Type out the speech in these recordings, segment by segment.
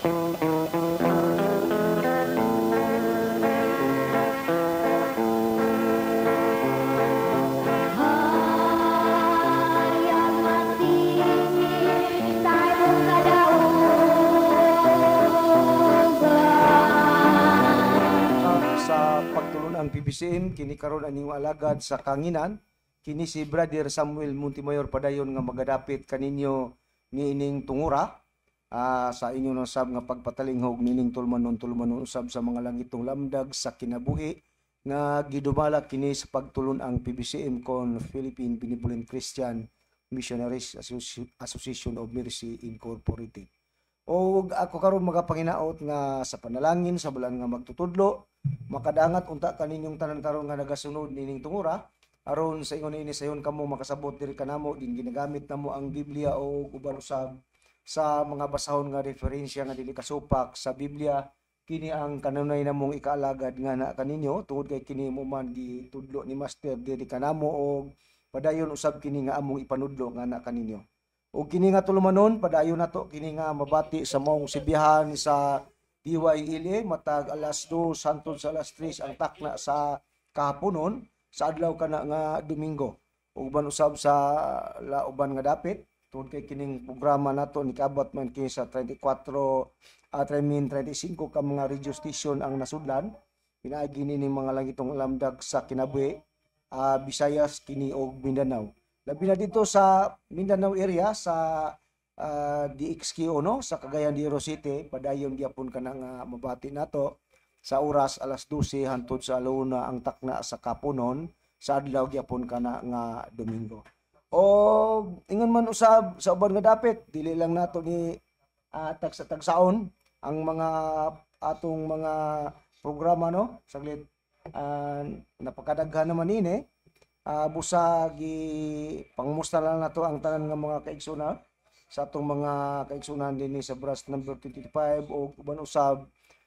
Hayag matingin sa imong kadaugan. Sa pagtulunan PBCM kini karon ang inyong alagad sa kanginan, kini si Brother Samuel Montemayor, padayon nga magadapit kaninyo niining tungura sa inyo nasab nga pagpatalinghog nining tulumanon, tulumanon usab sa mga langitong lamdag sa kinabuhi nga gidumala kini sa pagtulun-ang PBCM kon Philippine Benevolent Christian Missionaries Association of Mercy Incorporated. O ako karon magapanginaot nga sa panalangin sa balaan nga magtutudlo, makadangat unta kaninyong tanan karon nga nagasunod nining tungura, aron sa ingon niini sayon kamo makasabot diri kanamo din ginagamit namo ang Biblia o uban usab sa mga basahon nga referensya nga dili kasupak sa Biblia. Kini ang kanunay namong ikaalagad nga na kaninyo tungod kay kini mo man gitudlo ni Master diri kanamo og padayon usab kini nga among ipanudlo nga na kaninyo. Og kini nga tulumanon, padayon nato kini nga mabati sa maong sibihan sa DYLA matag alas 2 hangtod sa alas 3 ang takna sa kahaponon sa adlaw kana nga Domingo. Ug uban usab sa lauban nga dapit tungod kay kining programa nato nikaabot man kini sa 34 at I mean 35 ka mga radio station ang nasudlan pinaagi nining mga langitong lamdag sa kinabuhi, Visayas kini og Mindanao. Labi na dito sa Mindanao area sa DXQ, no, sa Cagayan de Oro City, padayon gyapon kana nga mabati nato sa oras alas 12 hangtod sa alauna ang takna sa kapunon sa adlaw gyapon kana nga Domingo. O ingon man usab sa uban nga dapit, dili lang nato ni tagsa-tagsaon ang mga atong mga programa, no, saglit, napakadaghan naman ini, busa gi pangmusta lang nato ang tanan nga mga kaigsoona sa atong mga kaigsuonan dinhi sa branch number 25 o uban usab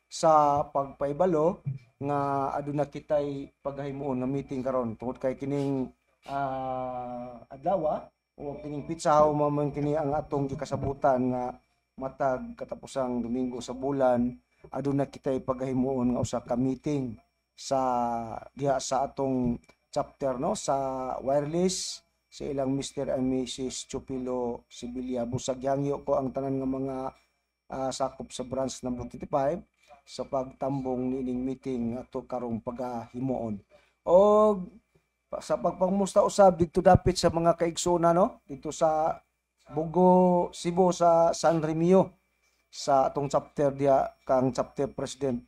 sa pagpaibalo nga aduna kitay paghahimuon nga meeting karon tungod kay kining adlaw o kining petsa mao man kini ang atong gikasabutan nga matag katapusang Domingo sa bulan, aduna kitay paghahimuon nga usa ka meeting sa diha sa atong chapter, no, sa wireless sa ilang Mr. and Mrs. Chupilo Sibilia. Busag yangyo ko ang tanan nga mga sakop sa branch number 25 sa pagtambong niining meeting ato karong pagahimuon. Og sa pagpangmusta usab didto dapit sa mga kaigsoona, no, dito sa Bogo, Cebu, sa San Remio, sa atong chapter diha kang chapter president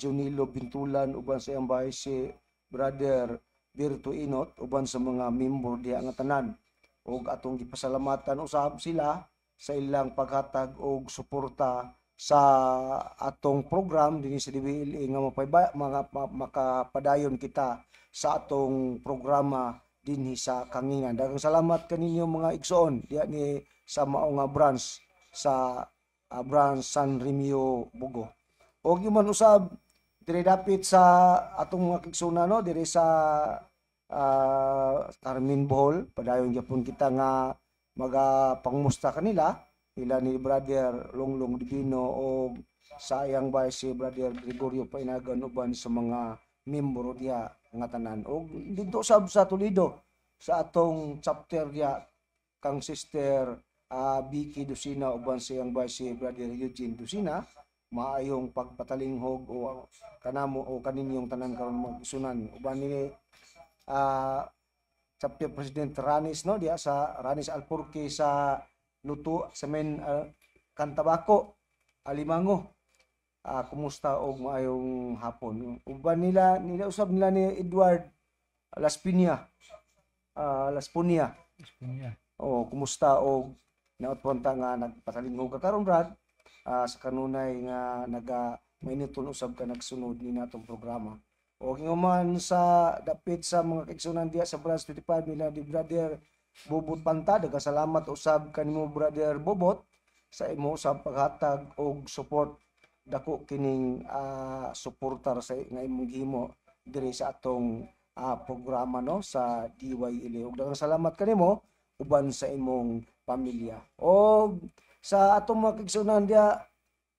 Junilo Bintulan uban sa iyang bahay si Brother Berto Inot uban sa mga member diha nga tanan, ug atong gipasalamatan usab sila sa ilang paghatag og suporta sa atong program dinhi sa DBLA nga mapayba, mga makapadayon kita sa atong programa dinhi sa Kangingan. Daghang salamat kaninyo mga igsoon diha ni sa mao nga branch sa branch San Remio Bogo. Og man usab diri dapit sa atong mga kaigsoona, no, diri sa Carmen, Bohol, padayon gyapon kita nga magapangmusta kanila, ila ni Brother Longlong Divino o sa iyang bahay si Brother Gregorio Painagan uban sa mga membro diha nga tanan. Og didto sab sa Toledo sa atong chapter diha kang Sister Vicky Dusina uban sa iyang bahay si Brother Eugene Dusina, maayong pagpatalinghog o kanamo o kaninyong tanan karon mga isunan uban ni chapter President Ranis, no, diha sa Ranis Alpurque sa Luto sa men Cantabaco, Alimango. Kumusta og maayong hapon. Uban nila nila usab nila ni Edward Laspinia, Laspunia. Laspunia. O kumusta og naot punta nga nagpatalingog ka karon, Brad, sa kanunay nga naga mainiton usab ka nagsunod ni natong programa. O man sa dapit sa mga kaigsunan diha sa branch 25 nila di Brother Bobot Panta, daghang salamat usab kanimo, Brother Bobot, sa imo usab paghatag og support. Dako kining suportar sa nga imong gihimo diri sa atong programa, no, sa DYLA. Ug daghang salamat kanimo uban sa imong pamilya. Og sa atong mga kaigsunan diha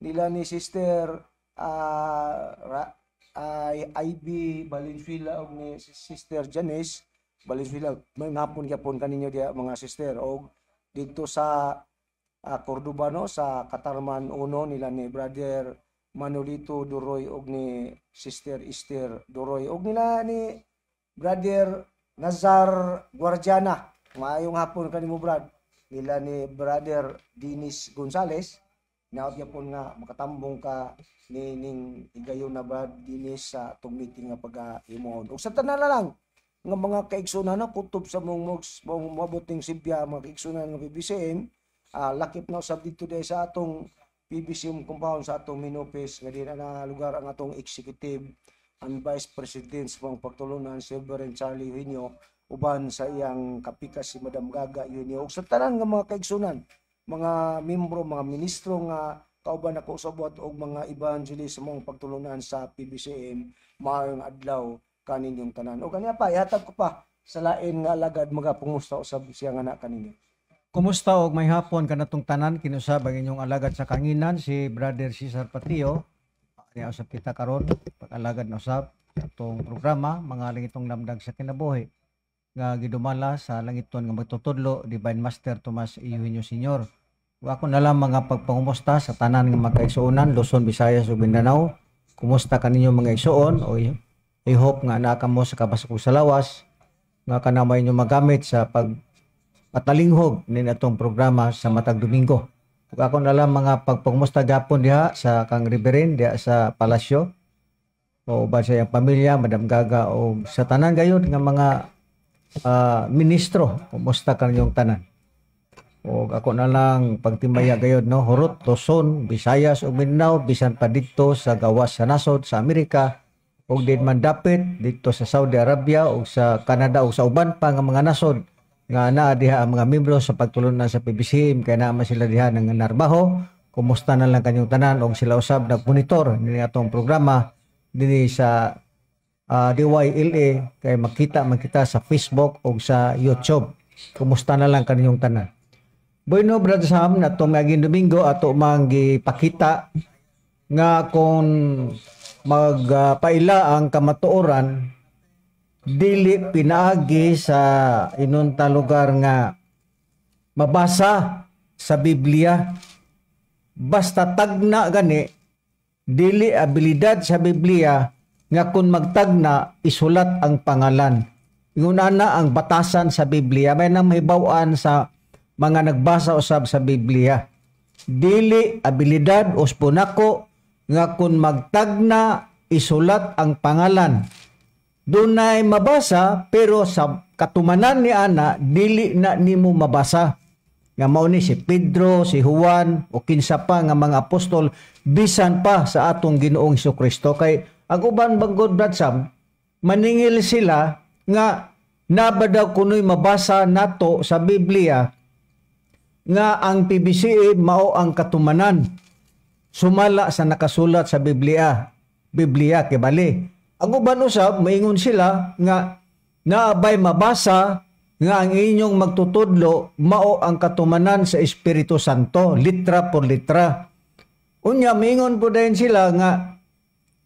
nila ni Sister ay Ivy Valenzuela og ni Sister Janice Valenzuela. May hapon gyapon kaninyo diha, mga sister. Og dito sa Cordoba, no, sa Katarman 1, nila ni Brother Manolito Duroy og ni Sister Esther Duroy og nila ni Brother Nazar Guardiana. Maayong hapon kanimo, Brad. Nila ni Brother Dennis Gonzales. Naot gyapon nga makatambong ka ni ning higayon na, Brad Dennis, sa atong meeting nga paghimuon. Ug sa tanan na lang nga mga kaigsunan na kutob sa mong mong mabuting sibya, mga kaigsunan ng PBCM, lakip na usab dito dahil sa atong PBCM compound, sa atong main office nga din na lugar ang atong executive and vice president sa mga pagtulunan, si Reverend Charlie Eugenio, uban sa iyang kapikas si Madam Gaga Eugenio, ug sa tanan nga mga kaigsunan, mga membro, mga ministro nga kauban ako sa buhat og mga evangelist sa mga pagtulunan sa PBCM, maayong adlaw kaninyong tanan. O kaniya pa, ihatag ko pa sa lain nga alagad, mga pungmusta usab siya nga na kaninyo. Kumusta og may hapon kanatong tanan. Kinusab ang inyong alagad sa kanginan, si Brother Cesar Patio. Niya usab kita karon pag-alagad na usab sa atong programa, mga langitong lamdag sa kinabuhi, nga gidumala sa langiton nga magtutudlo, Divine Master Tomas Eugenio Senior. Ug ako na lang mga pagpangumusta sa tanan nga magkaigsuonan, Luzon, Visayas ug Mindanao. Kumusta kaninyo, mga igsuon? O I hope nga naa kamo sa kabasakog sa lawas nga kanamay inyo magamit sa pag patalinghog ni atong programa sa matag Domingo. Ug ako na lang mga pagpangumusta gapon diha sa kang Reverend diha sa palasyo o ba sa iyang pamilya, Madam Gaga, o sa tanan gayud nga mga ministro. Kumusta kaninyong tanan? O ako na lang pagtimaya gayud, no, hurot Luzon, Visayas ug Mindanao, bisan pa didto sa gawas sa nasod sa Amerika ug din man dapit didto sa Saudi Arabia ug sa Canada ug sa uban pa nga mga nasod nga naa diha ang mga membro sa pagtulunan sa PBCM, kay naa man sila diha nang narbaho. Kumusta na lang kanyong tanan og sila usab nagmonitor ni atong programa dinhi sa DYLA, kay makita man kita sa Facebook ug sa YouTube. Kumusta na lang kaninyong tanan? Bueno, Brother Sam, na itong miaging Domingo ato mang gipakita nga kung magpaila ang kamatuoran, dili pinaagi sa inunta lugar nga mabasa sa Biblia. Basta tagna gani, dili abilidad sa Biblia nga kung magtagna, isulat ang pangalan. Ingon ana ang batasan sa Biblia, may nang mahibaw-an sa mga nagbasa usab sa Biblia. Dili abilidad o punako nga kung magtagna, isulat ang pangalan. Dunay mabasa, pero sa katumanan ni ana, dili na nimo mabasa nga mao ni si Pedro, si Juan o kinsa pa nga mga apostol, bisan pa sa atong Ginoong Kristo. Kay ang uban bangod, Brad Sam, maningil sila nga naba daw kuno'y mabasa nato sa Biblia nga ang PBCM mao ang katumanan sumala sa nakasulat sa Biblia. Biblia kay bali. Ang uban usab maingon sila nga naabay mabasa nga ang inyong magtutudlo mao ang katumanan sa Espiritu Santo, litra por litra. Unya maingon po dayon sila nga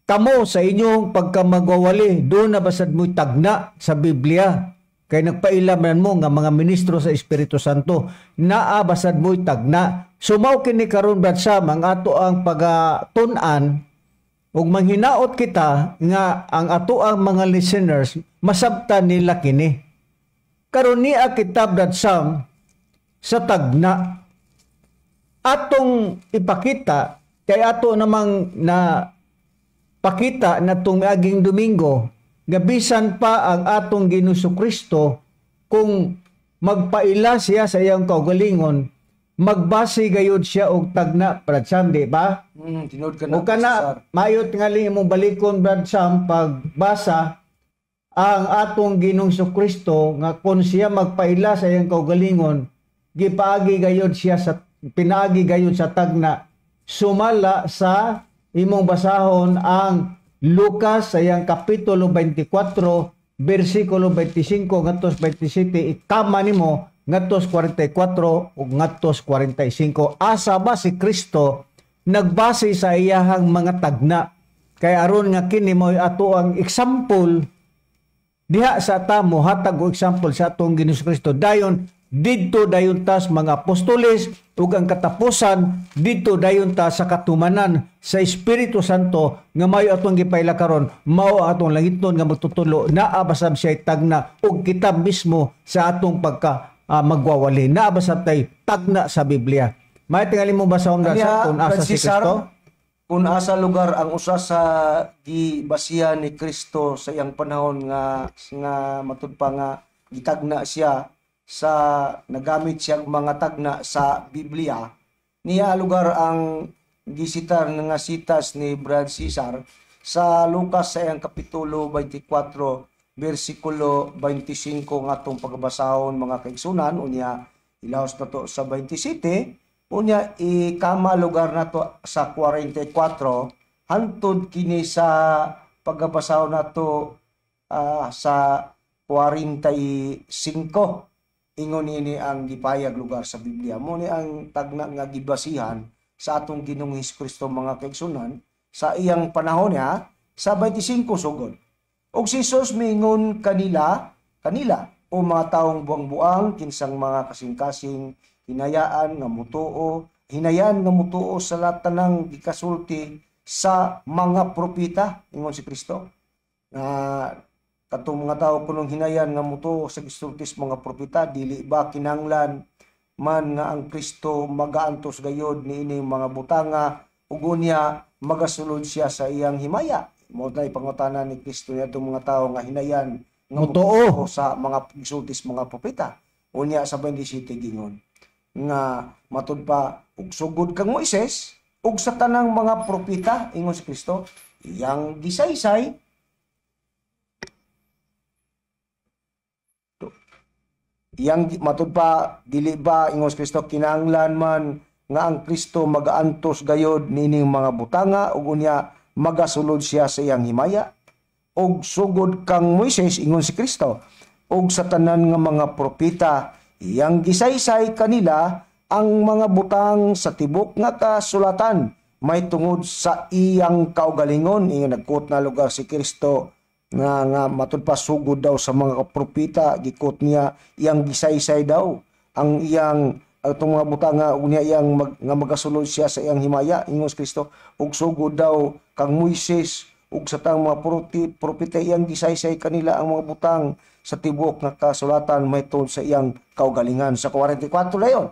kamo sa inyong pagkamagwawali, doon na basad mo'y tagna sa Biblia. Kay nagpaila man mo nga mga ministro sa Espiritu Santo, naa basad mo'y tagna. Sumaw kini karon, Brad Sam, ang ato ang pagatun-an ug manghinaot kita nga ang ato ang mga listeners masabtan nila kini. Karon niya kita, Brad Sam, sa tagna. Atong ipakita kay ato namang na pakita na tong aging Domingo nga bisan pa ang atong Ginoong Kristo, kung magpaila siya sa iyang kaugalingon, magbase gayud siya og tagna, Brad Sam, di ba? Tinuod ka na. O kana Cesar. Mayot nga lang imong balikon, Brad Sam, pagbasa ang atong Ginoong Kristo nga kung siya magpaila sa iyang kaugalingon, gipaagi gayud siya sa pinaagi gayud sa tagna, sumala sa imong basahon ang Lucas sa iyang kapitulo 24 bersikulo 25 ngadto 27, ikama nimo ngadto 44 ug ngadto 45. Asa ba si Kristo nagbase sa iyahang mga tagna. Kay aron nga kini mo'y ato ang example diha sa ta, mohatag og example sa atong Ginoong Kristo. Dayon didto dayon tas mga apostoles ug ang katapusan didto dayon ta sa katumanan sa Espiritu Santo nga mayo atong gipaila karon, mao atong langitnon nga magtutudlo. Naa basab siya tagna ug kita mismo sa atong pagka magwawali naa basab tay tagna sa Biblia. May tingali mo basahon sa kung asa si Kristo? Kung asa lugar ang usa sa gibasihan ni Kristo sa iyang panahon nga nga matud pa nga gitagna siya sa nagamit siyang mga tagna sa Biblia, niya lugar ang gisitar nga sitas ni Brad Cesar sa Lucas sa iyang kapitulo 24 bersikulo 25 nga atong pagbasahon, mga kaigsunan. Unya ilahos na to sa 27, unya ikama lugar nato sa 44 hantod kini sa pagbasahon nato sa 45. Ingon ini ang gipayag lugar sa Biblia. Mo ni ang tagna nga gibasihan sa atong Ginoong Hesus Kristo, mga kaigsunan, sa iyang panahon niya sa 25 sugod. Og si Jesus miingon kanila, kanila o mga taong buang-buang, kinsang mga kasing-kasing hinayaan nga mutuo, hinayaan nga mutuo sa lahat tanang gikasulti sa mga propeta, ingon si Kristo. Na katong mga tao kunong hinayan nga mutuo sa gisulti sa mga propeta, dili ba kinahanglan man nga ang Kristo magaantos gayod niini mga butanga ug unya magasulod siya sa iyang himaya? Mao na ipangutana ni Kristo niadtong mga tao nga hinayan nga Mutuo mutuo sa mga gisulti sa mga propeta. Unya sa 27 gingon nga matud pa ug sugod kang Moises ug sa tanang mga propeta, ingon si Kristo, iyang gisaysay iyang matud pa dili ba, ingon si Kristo, kinahanglan man nga ang Kristo magaantos gayod niining mga butanga ug unya magasulod siya sa iyang himaya? Og sugod kang Moises, ingon si Kristo, ug sa tanan nga mga propeta, iyang gisaysay kanila ang mga butang sa tibok nga kasulatan may tungod sa iyang kaugalingon. Ingon nagkot na lugar si Kristo nga nga matud pa sugod daw sa mga propeta, gikot niya iyang gisaysay daw ang iyang atong mga butanga unya iyang nga magasulod siya sa iyang himaya. Ingon si Kristo, ug sugod daw kang Moises ug sa tang mga propeta, iyang gisaysay kanila ang mga butang sa tibuok nga kasulatan may tungod sa iyang kaugalingan. Sa 44 dayon,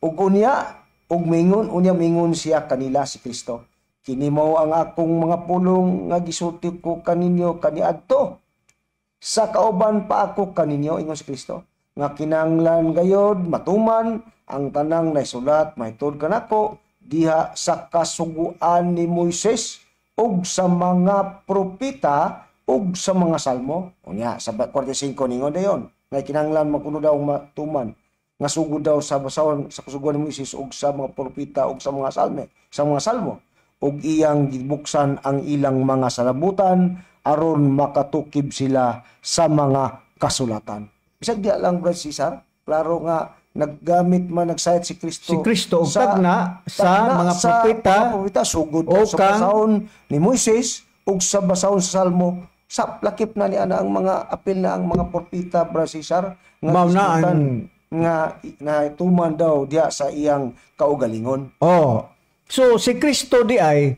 ug unya ug mingon unya mingon siya kanila si Kristo, kini mao ang akong mga pulong nga gisulti ko kaninyo kaniadto sa kauban pa ako kaninyo, ingon si Kristo, nga kinahanglan gayod matuman ang tanang naisulat mahitungod kanako diha sa kasuguan ni Moises ug sa mga propeta ug sa mga salmo. Unya sa 45 ningon dayon nga kinahanglan makuno daw matuman nga sugod daw sa basahon sa kasuguan ni Moises ug sa mga propeta ug sa mga salme, sa mga salmo, ug iyang gibuksan ang ilang mga salabutan aron makatukib sila sa mga kasulatan. Bisag diya lang, Brad Cesar, klaro nga naggamit man nagsayat si Kristo. Si Kristo og tagna sa tagna mga sa propeta, mga propeta sugod o sa kang basahon ni Moises ug sa basahon sa Salmo. Sa lakip na ni ana ang mga apil na ang mga propeta, Brad Cesar, nga Mao na gisgutan ang nga naituman daw diya sa iyang kaugalingon. Oh. So si Kristo di ay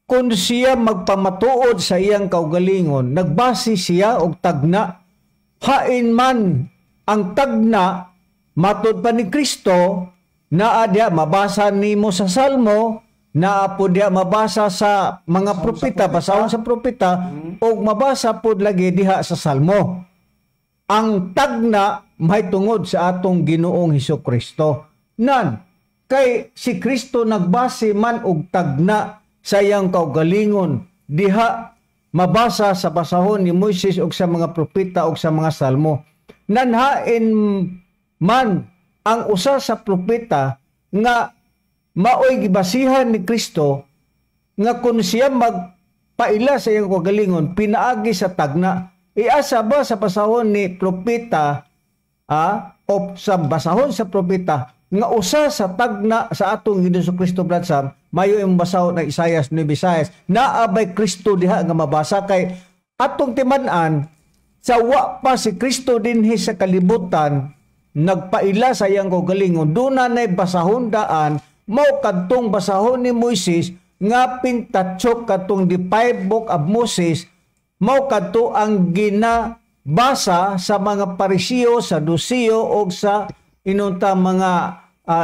kung siya magpamatuod sa iyang kaugalingon, nagbase siya og tagna. Hain man ang tagna matud pa ni Kristo, naa diya mabasa nimo sa Salmo, naa po diya mabasa sa mga propeta, basahon sa propeta, og mabasa pod lagi diha sa Salmo. Ang tagna may tungod sa atong Ginoong Hesus Kristo. Nan kay si Kristo nagbase man og tagna sa iyang kaugalingon diha mabasa sa basahon ni Moises og sa mga propeta og sa mga salmo. Nanhain man ang usa sa propeta nga maoy gibasihan ni Kristo nga kun siya magpaila sa iyang kaugalingon pinaagi sa tagna. Iasa ba sa basahon ni propeta o sa basahon sa propeta nga usa sa tagna sa atong Ginoong Kristo, Brad Sam, mayo imong basahon ng Isaias 9:6, naa bay Kristo diha nga mabasa? Kay atong timan-an, sa wa pa si Kristo dinhi sa kalibutan nagpaila sa iyang kaugalingon, duna nay basahon daan, mao kadtong basahon ni Moises nga Pentateuch, katong the five book of Moses. Mao kadto ang ginabasa sa mga Pariseo, sa Saduceo o sa inunta mga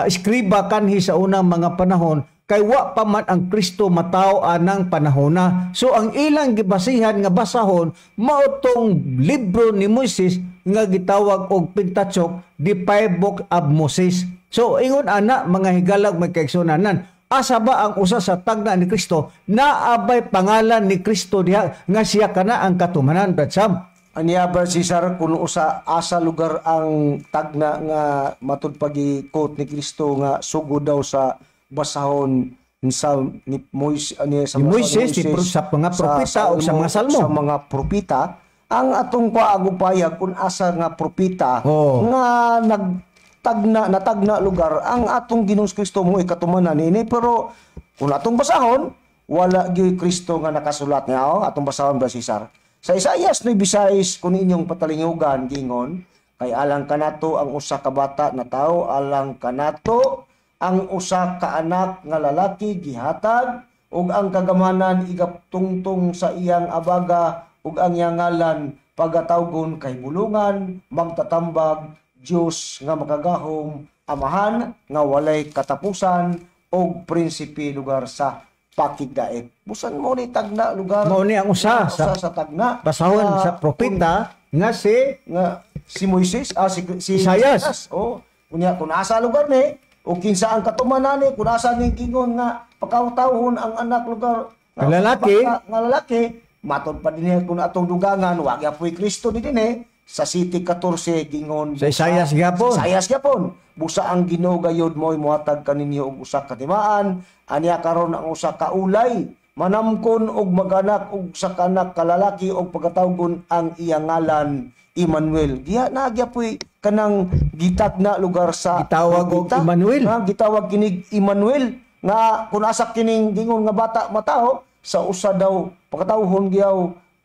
eskriba kanhi sa unang mga panahon, kay wa pa man ang Kristo matawo anang panahona. So ang ilang gibasihan nga basahon mao tong libro ni Moises nga gitawag og Pentateuch, the five book of Moses. So ingon ana, mga higalag may kaigsunanan, asa ba ang usa sa tagna ni Kristo? Naa bay pangalan ni Kristo diha nga siya kana ang katumanan, Brad Sam? Aniya ba, Cesar, kung usa asa lugar ang tagna nga matud pagi-quote ni Kristo nga sugod daw sa basahon sa ni Moises, ani sa Ni Moises, sa mga propeta o sa mga salmo. Sa mga propeta, ang atong paagupayag kung asa nga propeta nga nagtagna, natagna lugar ang atong Ginoong Kristo mo ikatumanan ini. Pero kung atong basahon, wala gyud Kristo nga nakasulat nga. Oh, atong basahon ba, Cesar, sa Isaias 9:6, kung inyong patalingugan, gingon kay alang kanato ang usa ka bata na tao, alang kanato ang usa ka anak nga lalaki gihatag, ug ang kagamanan igatungtong sa iyang abaga, ug ang iyang ngalan pagatawgon Kahibulongan, Magtatambag, Dios nga Makagahom, Amahan nga Walay Katapusan ug Prinsipe lugar sa Pakigdait. Busan mo ni tagna lugar. Mao ni ang usa usa sa tagna basahon nga sa propeta nga si nga si Moises, si Isaias. Oh, unya kung asa lugar ni o kinsa ang katumanan ni, kung asa ni gingon nga pagkatawhon ang anak lugar nga lalaki. Bata nga lalaki, matod pa dinhi kung atong dugangan, wa gyapoy Kristo ni dinhi sa City 14, gingon Sa Isaias gyapon. Sa Isaias gyapon, busa ang Ginoo gayod mo'y mohatag kaninyo og usa ka timaan. Aniya karon ang usa ka ulay manamkon og maganak og usa ka anak ka lalaki og pagatawgon ang iyang ngalan Emmanuel. Diha na gyapoy kanang gitagna lugar sa Gitawag og propeta. Emmanuel. Nga gitawag kinig Emmanuel, nga kung asa kining gingon nga bata matao sa usa daw pagkatawhon giyaw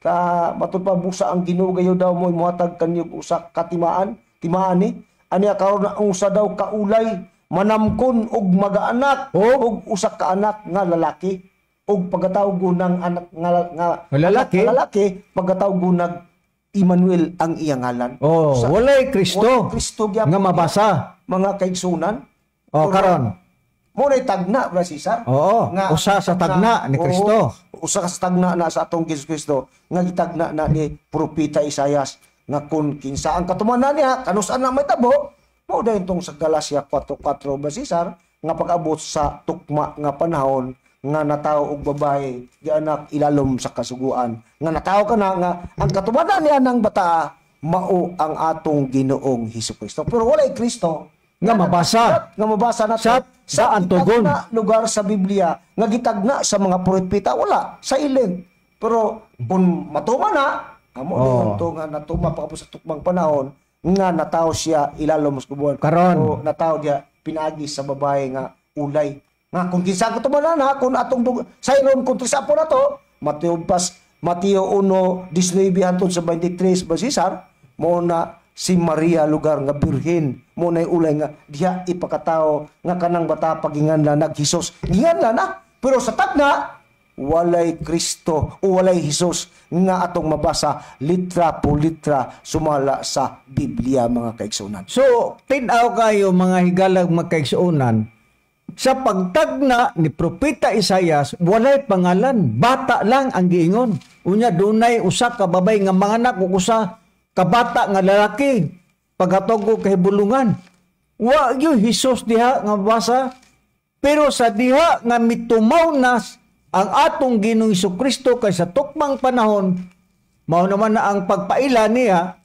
ka matud pa, busa ang Ginoo gayud daw mo'y mohatag kanyo og usa ka timaan, timaan ni aniya karon ang usa daw kaulay manamkon og magaanak og usa ka anak nga lalaki og pagkatawgon ng anak nga Nga lalaki? anak nga lalaki, pagkatawgon nag Emmanuel ang iyang ngalan. Oh, walay Kristo Walay Kristo gyapon nga mabasa. Mga kaigsunan. Oh, Pero, karon. Mo na tagna bra, Cesar. Oo, usa sa tagna ni Kristo. Oo, usa sa tagna na sa atong Jesus Kristo nga gitagna na ni Propeta Isaias nga kung kinsa ang katumanan niya, kanus-an na mahitabo, mao dayon tong sa Galacia 4:4 ba, Cesar, nga pag-abot sa tukma nga panahon nga natawo og babae gianak ilalom sa kasuguan, nga natawo ka na nga ang katumanan niya ng bata mao ang atong Ginoong Hesus Kristo, pero walay Kristo nga mabasa nga mabasa nato sa antugon. Gitagna lugar sa Biblia nga gitagna sa mga propeta, wala, silent. Pero kung matuma na amo to nga natuma pa sa tukmang panahon nga natawo siya ilalom sa kasuguan. Karon. So, natawo diya pinaagi sa babae nga ulay nga kung kinsa katumanan na kung atong sayron kung trisapo na to Mateo pas Mateo 1:19 hantod sa 23 ba, Cesar, mo na si Maria lugar nga birhen mo na ulay nga diha ipakatao nga kanang bata paginganlan nag Hesus, ginganlan na, pero sa tagna walay Kristo o walay Hesus nga atong mabasa litra po litra sumala sa Biblia, mga kaigsunan. So, tin-aw kayo, mga higalag magkaigsuonan, sa pagtagna ni Propeta Isayas, walay pangalan, bata lang ang giingon. Unya dunay usa ka babay nga manganak ug usa ka bata nga lalaki paghatog og kahibulungan. Wa gyud Hesus diha nga mabasa. Pero sa diha nga mitumaw na ang atong Ginoong Kristo kay sa tukmang panahon mao naman na ang pagpaila niya,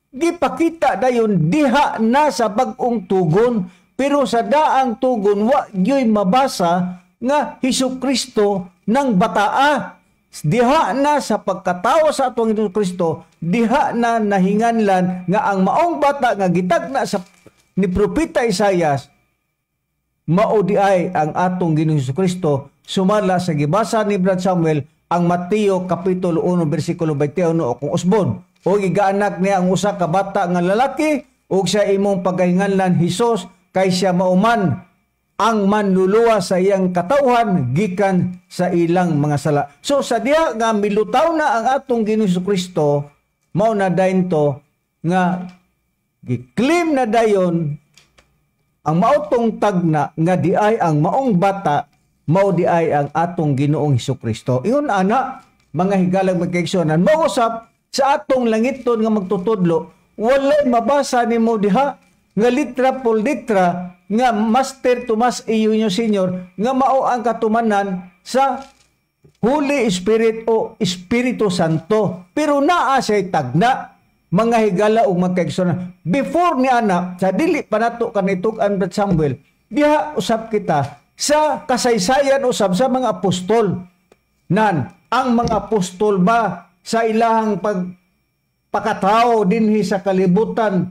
gipakita dayon diha na sa bag-ong tugon. Pero sa daang tugon, wa gyoy mabasa nga Hesus Kristo ng bataa. Diha na sa pagkatawo sa atong Hesus Kristo, diha na nahinganlan nga ang maong bata nga gitagna sa ni Propeta Isayas mao di ay ang atong Ginoong Kristo, sumala sa gibasa ni Brad Samuel ang Mateo kapitulo 1 bersikulo 21 o kung usbon o gigaanak niya ang usa ka bata nga lalaki ug siya imong pagahinganlan Hesus, kay siya mauman ang manluluwa sa iyang katawhan gikan sa ilang mga sala. So sa diha nga milutaw na ang atong Ginoong Kristo, mao na dayon to nga gi-claim na dayon ang mautong tagna nga di ay ang maong bata mao di ay ang atong Ginoong Hesukristo. Ingon ana, mga higalang magkaigsuonan, mausap sa atong langiton nga magtutudlo, walay mabasa nimo diha nga litra por litra nga Master Tomas Eugenio Senior nga mao ang katumanan sa Holy Spirit o Espiritu Santo. Pero naa siya'y tagna, mga higala ug magkaigsuonan. Before ni ana, sa dili pa nato kanitug-an, Brad Samuel, diha usap kita sa kasaysayan usab sa mga apostol. Nan, ang mga apostol ba sa ilahang pagpakatao dinhi sa kalibutan,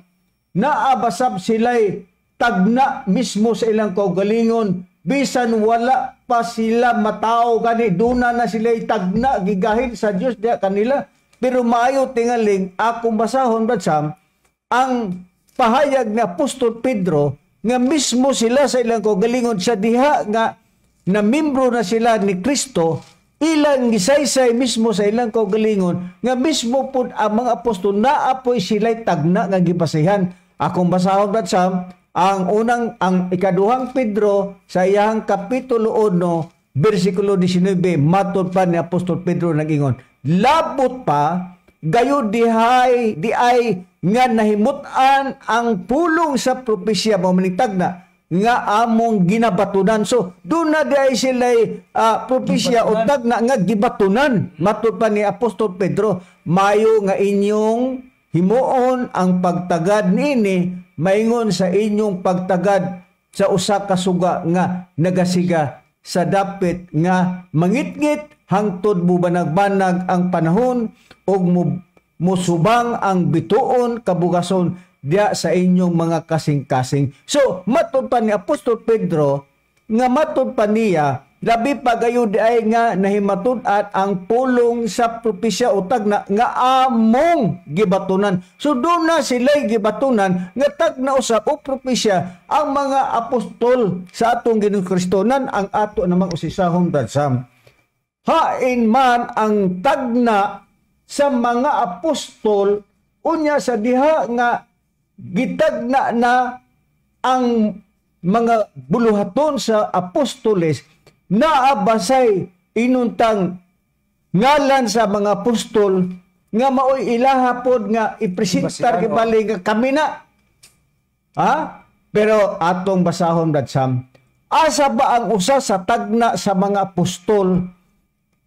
naabasab sila'y tagna mismo sa ilang kaugalingon, bisan wala pa sila matao gani, duna na sila'y tagna gigahin sa Dios diha kanila. Pero maayo tingaling akong basahon, Brad Sam, ang pahayag ni Apostol Pedro nga mismo sila sa ilang kaugalingon sa diha nga na membro na sila ni Kristo, ilang gisaysay mismo sa ilang kaugalingon nga mismo pud ang mga apostol naapoy sila'y tagna nga gibasihan. Akong basahon, Brad Sam, ang unang ang ikaduhang Pedro sa iyang kapitulo 1 bersikulo 19, matod pa ni Apostol Pedro nag-ingon, labot pa gayud dihay di ay nga nahimut-an ang pulong sa propesya, mao maning tagna nga among ginabatunan. So doon na di ay sila'y propesya o tagna nga gibatunan, matod pa ni Apostol Pedro, mayo nga inyong himuon ang pagtagad niini maingon sa inyong pagtagad sa usa ka suga nga nagasiga sa dapit nga mangitngit hangtod mubanag-banag ang panahon ug musubang ang bituon kabugason diya sa inyong mga kasing-kasing. So matod pa ni Apostol Pedro nga matod pa niya, labi pa gayud ay nga nahimatud-an ang pulong sa propesya o tagna nga among gibatunan. So doon na sila'y gibatunan nga tagna usab o propesya ang mga apostol sa atong Ginoong Kristo. Nan ang ato namang usisahon, Brad Sam. Hain man ang tagna sa mga apostol, unya sa diha nga gitagna na ang mga buluhaton sa apostoles, naabasay inuntang ngalan sa mga apostol nga maoy ilaha pod nga ipresentar kibali nga kami na. Ha? Pero atong basahon, Brad Sam, asa ba ang usa sa tagna sa mga apostol?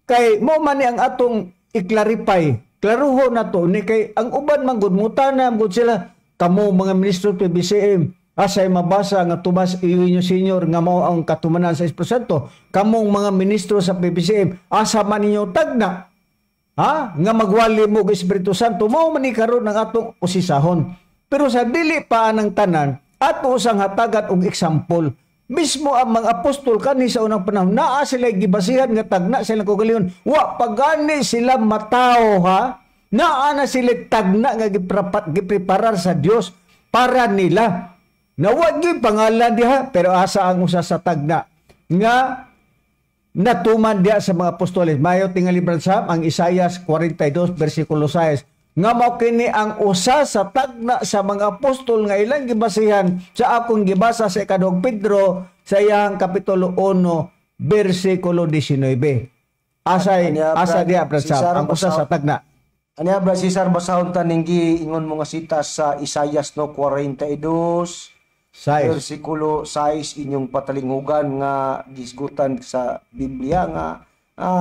Kay mo man ni ang atong i-clarify, klaruhon na to ni, kay ang uban man gud mutana gud sila, kamo mga ministro PBCM, asay mabasa nga Tomas Eugenio Senior nga mao ang katumanan sa Espiritu Santo? Kamong mga ministro sa PBCM, asa man ninyo tagna, ha, nga magwali mo og Espiritu Santo? Mao man ni karon ang atong usisahon. Pero sa dili pa anang tanan, ato usang hatagan og example. Mismo ang mga apostol kani sa unang panahon, naa sila gibasihan nga tagna sa ilang kaugalingon. Wa pagani sila matao, ha, naa na sila tagna nga gipreparar sa Dios para nila. Nawag yung pangalan diha, pero asa ang usa sa tagna nga natuman diha sa mga apostoles? Mayo tingali, Brad Sam, ang Isayas 42 versikulo 6 nga mao kini ang usa sa tagna sa mga apostol nga ilang gibasihan sa akong gibasa sa ikaduhang Pedro sa iyang kapitulo 1 bersikulo 19. Asay asa diha, Brad Sam, ang usa sa tagna? Anya, Brad Cesar, basahon ta ning giingon mo nga sita sa Isayas, no, 42 6. Versikulo 6, inyong patalingugan nga gisgutan sa Biblia nga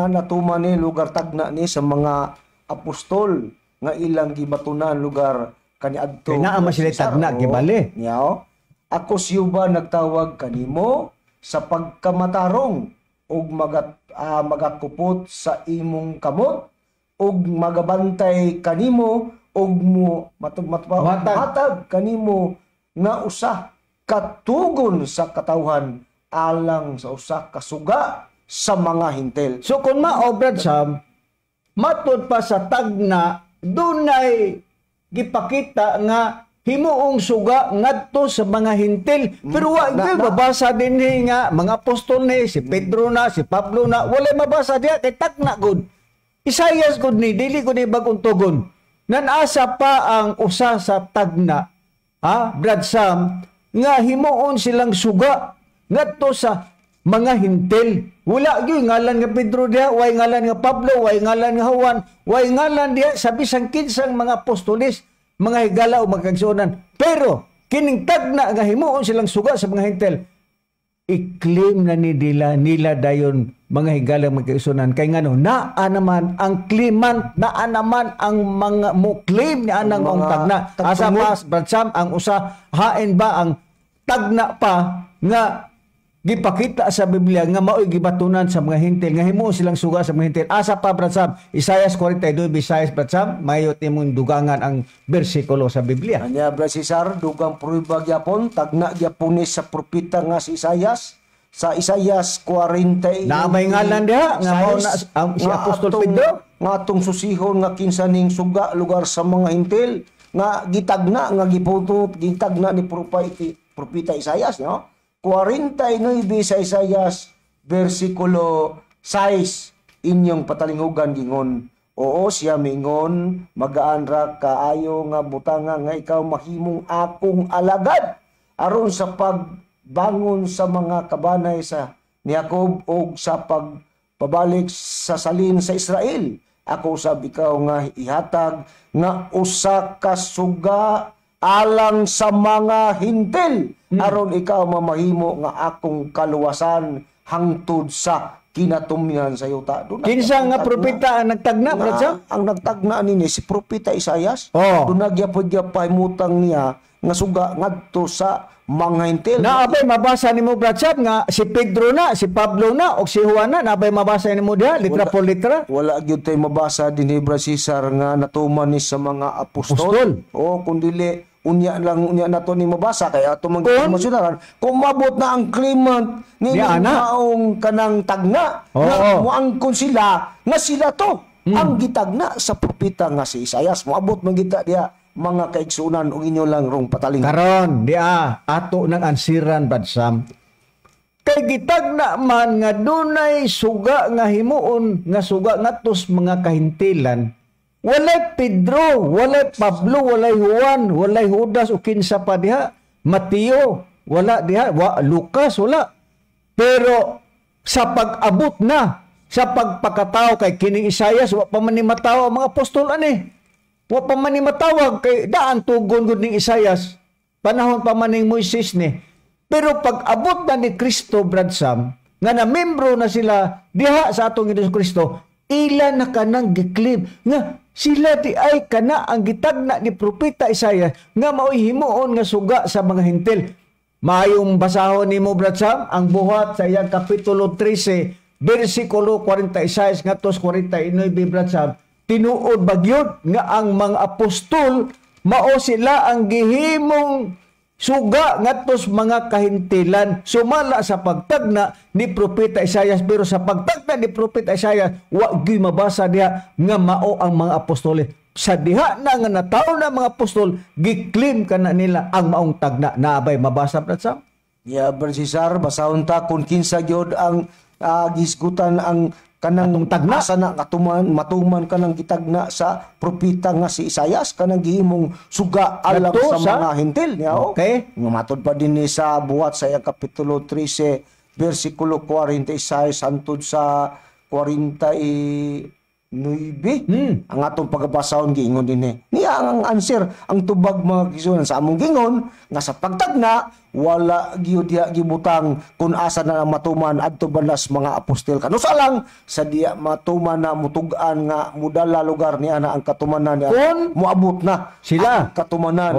natuman ni lugar tagna ni sa mga apostol nga ilang gibatunan lugar kaniadto. Kay naa man sila tagna, gibali. Niya, ako siyuba nagtawag kanimo sa pagkamatarong ug magakupot sa imong kamot ug magabantay kanimo ug mo matag kanimo nga usa katugon sa katawhan alang sa usa ka suga sa mga Hintil. So kung mao, Brad Sam, matud pa sa tagna, dunay gipakita nga himuong suga ngadto sa mga Hintil. Pero wa na, gyud na. mabasa dinhi nga mga apostol ni si Pedro na, si Pablo na, walay mabasa diha kay tagna gud. Isaias gud ni, dili gud ni bagong tugon. Nanasa pa ang usa sa tagna, ha, Brad Sam, nga himuon silang suga ngadto sa mga Hintil. Wala gyud ngalan nga Pedro diha, way ngalan nga Pablo, way ngalan nga Juan, way ngalan diha sa bisan kinsang mga apostoles, mga higala o mga kaigsuonan. Pero kining tagna nga himuon silang suga sa mga Hintil, i-claim na ni nila, nila dayon, mga higala, mga kaigsuonan, kay ngano naa naman ang claimant, naa naman ang mga mo claim ni anang Ang maong mga tagna. Asa tagtungod. pa, Brad Sam, ang usa hain ba ang tagna pa nga gipakita sa Biblia nga mao'y gibatunan sa mga Hintil nga himuon silang suga sa mga Hintil? Asa pa, Brad Sam? Isaias 42, Isaias, Brad Sam, mayot imong dugangan ang bersikulo sa Biblia. Anya, Brad Cesar, dugang prueba gyapon, tagna gyapon ni sa propeta nga si Isaias sa Isaias 40. Naa may ngalan diha nga mao na ang si nga Apostol Pedro? Nga atong susihon nga kinsa ning suga lugar sa mga Hintil nga gitagna, nga giputot, gitagna ni propeta Isaias, no? 49 sa Isaias versikulo 6, inyong patalinghugan, gingon, "Oo, siya mingon, magaan ra kaayo nga butanga nga ikaw mahimong akong alagad aron sa pagbangon sa mga kabanay sa ni Jacob ug sa pagpabalik sa salin sa Israel. Ako usab ikaw nga ihatag nga usa ka suga alang sa mga Hintil aron ikaw mamahimo nga akong kaluwasan hangtod sa kinatumyan sa yuta." Doon Kinsa nga propeta ang nagtagna, Brad Sam? Ang nagtagna nini si propeta Isaias. Oh. Doon nagyapod pahimutang niya nga suga ngadto sa mga Hintil. Naabay mabasa nimo, Brad Sam, nga si Pedro na, si Pablo na o si Juan na, naabay mabasa nimo diha litra por litra? Wala gyud tay mabasa dinhi, Brad Cesar, nga natuman ni sa mga apostol. Apostol. O kung dili unya lang unya nato ni mabasa kay ato man masyudaran kung mabot na ang claimant ni Di ana. maong kanang tagna Oo. nga moangkon sila nga sila to ang gitagna sa propeta nga si Isaias. Moabot man kita diha, mga kaigsunan, ug inyo lang rong pataling. Karon, di ato nang ansiran, Brad Sam. Kay gitagna man nga dunay suga nga himuon nga suga ngadto sa mga kahintilan. Walay Pedro, walay Pablo, walay Juan, walay Judas o kinsa pa diha. Mateo, wala diha, Lucas wala. Pero sa pag-abot na sa pagpakatao kay kining Isaias, wa pa man ni matawo ang mga apostol ani. Wa pa man ni matawag kay daan tugon gud ning Isaias. Panahon pa man ning Moises ni. Pero pag abot na ni Kristo, Brad Sam, nga na membro na sila diha sa atong Hesus Kristo, ila na kanang gi-claim nga sila di ay kana ang gitagna ni propeta Isaias nga mao'y himuon nga suga sa mga Hintil. Maayong basahon nimo, Brad Sam, ang Buhat sa iyang kapitulo 13 versikulo 46 ngadto 49, Brad Sam. Tinuod ba gyud nga ang mga apostol mao sila ang gihimong suga ngadto sa mga kahintilan sumala sa pagtagna ni propeta Isaias? Pero sa pagtagna ni propeta Isaias, wa gyud mabasa diha nga mao ang mga apostoles. Sa diha na nga natawo na mga apostol, gi-claim kana nila ang maong tagna. Naabay mabasa, Brad Sam? Ya, Brad Cesar, basahon ta kung kinsa gyud ang gisgutan ang kanang Atong tagna. Asa na katuman matuman kanang gitagna sa propeta nga si Isaias kanang gihimong suga alang Ngadto sa mga Hintil niya, oh. Okay. Nga matod pa din ni sa Buhat sa iyang kapitulo 13 versikulo 46 hangtod sa 49. Ang atong pagabasahon, giingon dinhi. Niya ang answer, ang tubag, mga kisunan, sa among gingon nga sa pagtagna wala gyud diha gibutang kung asa na matuman adto balas mga apostol. Kanusa lang sa diya matuman na mutug-an nga mudala lugar niya na ang katumanan niya Kung moabot na sila. ang katumanan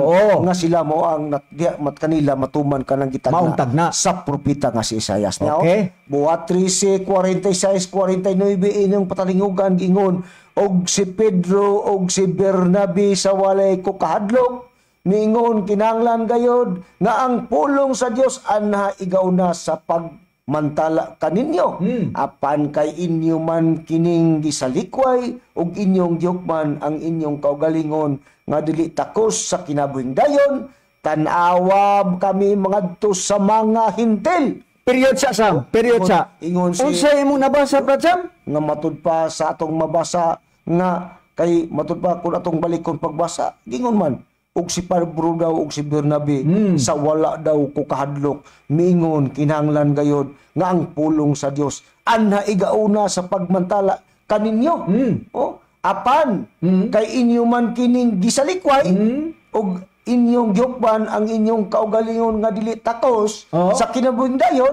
nga sila mo ang diya mat kanila matuman kanang gitagna Maong tagna. sa propeta nga si Isaias. Niya, oh. Buhat 13, 46, 49, inyong patalingugan, gingon, "Og si Pedro og si Bernabe sa walay ko kahadlok Niingon kinahanglan gayod nga ang pulong sa Dios anha igauna sa pagmantala kaninyo. Apan kay inyo man kining gisalikway ug inyong gihukman ang inyong kaugalingon nga dili takos sa kinabuhing dayon, tan-awa kami mangadto sa mga Hintil. Period sa, Sam. Period sa. Ingon si Unsa imong nabasa, Brad Sam? Nga matud pa sa atong mabasa nga kay matud pa kung atong balikon pagbasa, gingon man og si Pablo daw og si Bernabe sa wala daw ko kahadlok miingon kinahanglan gayod nga ang pulong sa Dios anha igauna sa pagmantala kaninyo. Oh, apan kay inyo man kining gisalikway ug inyong gihukman ang inyong kaugalingon nga dili takos sa kinabuhing dayon,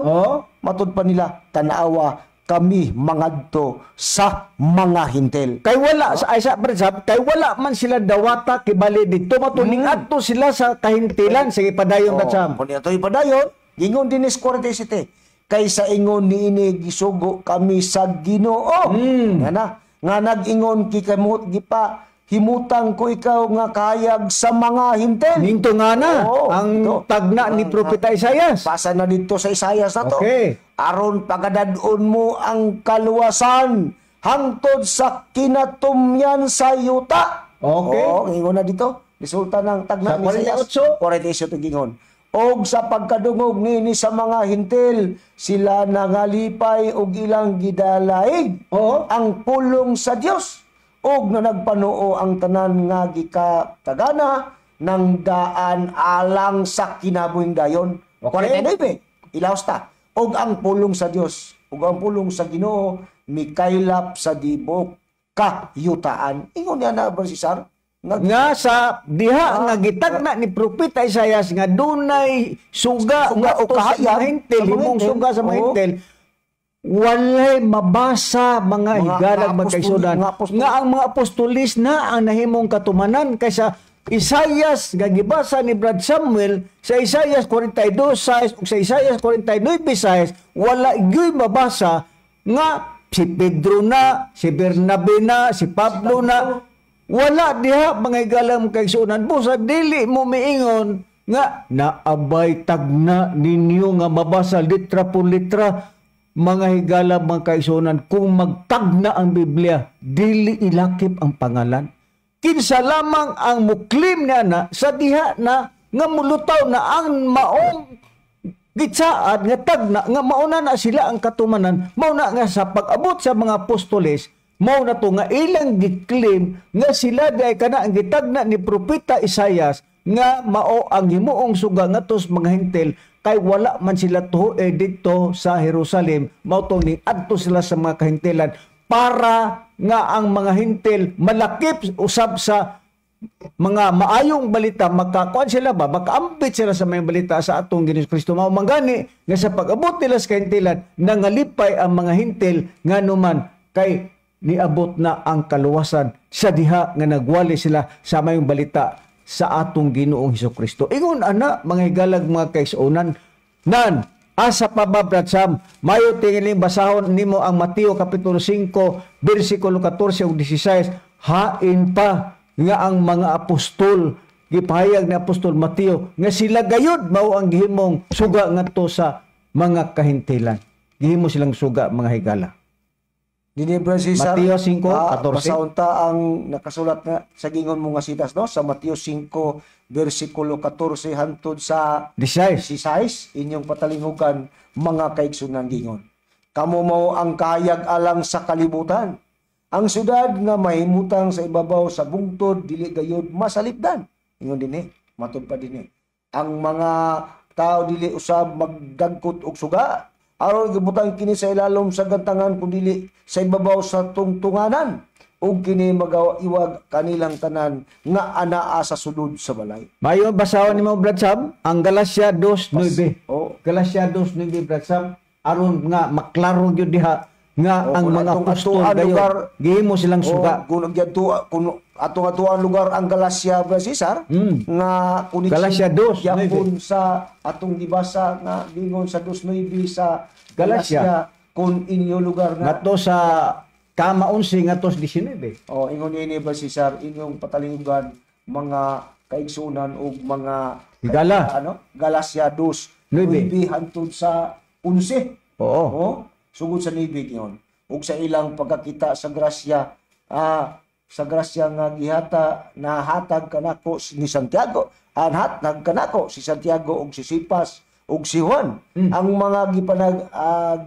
matud pa nila, tanawa kami mangadto sa mga Hintel. Kay wala sa ay sa, Brad Sam, kay wala man sila dawata kibali dito matuning adto sila sa kahintilan. Sige, padayon, Brad Sam. Kung ito'y padayon, gingon dinis 47. Kay sa ingon niini gisugo kami sa Ginoo. Nga na, nga nag-ingon kikamot gipa himutang ko ikaw nga kahayag sa mga Hintel. Ninto nga na Oo, ang ito. tagna ni Propeta Isaias. Basa na dito sa Isaias na to. Aron pagadad-on mo ang kaluwasan hangtod sa kinatumyan sa yuta. Oo, ingon na dito. Resulta ng tagna Sa ni Isaias. 48. 48 gingon. Og sa pagkadungog niini sa mga Hintil, sila nangalipay og ilang gidalaig ang pulong sa Dios, og na nagpanuo ang tanan nga gikatagana ng daan alang sa kinabuhing dayon. 49, ilaos ta. Og ang pulong sa Dios, og ang pulong sa Ginoo mikaylap sa tibok kayutaan. Ingon niya na, Brother Cesar, nga Nga sa diha nga gitagna ni Propeta Isaias nga dunay suga Suga o ngadto sa kahayag mga Hintil, sa mga himong Hintil. suga sa mga Hintil, walay mabasa, mga higalag, mga magkaigsuonan, mga apostol. Nga ang mga apostolis na ang nahimong katumanan kaysa Isaias nga gibasa ni Brad Samuel sa Isaias 42:6 ug sa Isaias 49:6, wala gyud mabasa nga si Pedro na, si Bernabe na, si Pablo na. Wala diha, mga higalang kaigsuonan. Busa dili mo miingon nga naabay tagna ninyo nga mabasa litra por litra. Mga higala, mga kaigsuonan, kung magtagna ang Biblia, dili ilakip ang pangalan. Kinsa lamang ang muklim niya na sa diha na nga mulutaw na ang maong gitsaad nga tagna nga mauna na sila ang katumanan, mao na nga sa pag-abot sa mga apostoles, mao na to nga ilang giklaim nga sila di kana ang gitagna ni Propeta Isaias nga mao ang himuong suga ngadto sa mga Hintil, kay wala man sila tuo didto sa Jerusalem. Mao to ni adto sila sa mga kahintilan para nga ang mga Hintil malakip usab sa mga maayong balita, makakuan sila ba, makaambit sila sa mga balita sa atong Ginoong Kristo. Mao man gani nga sa pag-abot nila sa kahintilan, nangalipay ang mga Hintil nganuman kay niabot na ang kaluwasan sa diha nga nagwali sila sa mayong balita sa atong Ginoong Hesus Kristo. Ingon ana, mga higalag, mga kaigsuonan. Nan asa pa ba, Brad Sam? Mayo tingiling basahon nimo ang Mateo kapitulo 5 bersikulo 14 ug 16. Hain pa nga ang mga apostol, gipahayag ni Apostol Mateo nga sila gayud mao ang gihimong suga ngadto sa mga kahintilan. Gihimo silang suga, mga higala. Dini, Brother Cesar, Mateo 5, 14. Basahon ta ang nakasulat nga sa gingon mo nga sitas, no, sa Mateo 5 bersikulo 14 hantod sa 16. 16, inyong patalingugan, mga kaigsunan. Gingon. Kamo mao ang kahayag alang sa kalibutan. Ang syudad nga mahimutang sa ibabaw sa bungtod dili gayud masalipdan. Ingon dinhi, matud pa dinhi. Ang mga tao dili usab magdagkot og suga aron gibutang kini sa ilalom sa gantangan kun dili sa ibabaw sa tungtunganan, ug kini magaiwag kanilang tanan nga anaa sa sulod sa balay. Mayo basahon nimo, Brad Sam, ang Galacia 2:9. Oh. Galacia 2:9, Brad Sam, aron nga maklaro gyud diha nga Oh, ang kung mga atong apostol atuan gayon gihimo silang suga. Oh, kung atong atuan lugar ang Galacia, Brad Cesar, nga connection Galacia 2:9. gyapon sa atong gibasa nga gingon sa 2:9 sa Galacia. Galacia, kung inyo lugar nga Ngadto sa kama 11 ngadto sa 19. Oh, ingon niini, Brad Cesar, inyong patalingugan, mga kaigsunan og mga Higala. Ano, Galacia 2 Nuebe. 9 hangtod sa 11. Oo. Oh, sugod sa nibig yon. Ug sa ilang pagkakita sa grasya, sa grasya nga gihata nahatag kanako ni Santiago, anhatag kanako si Santiago ug si Sipas ug si Juan. Ang mga gipanag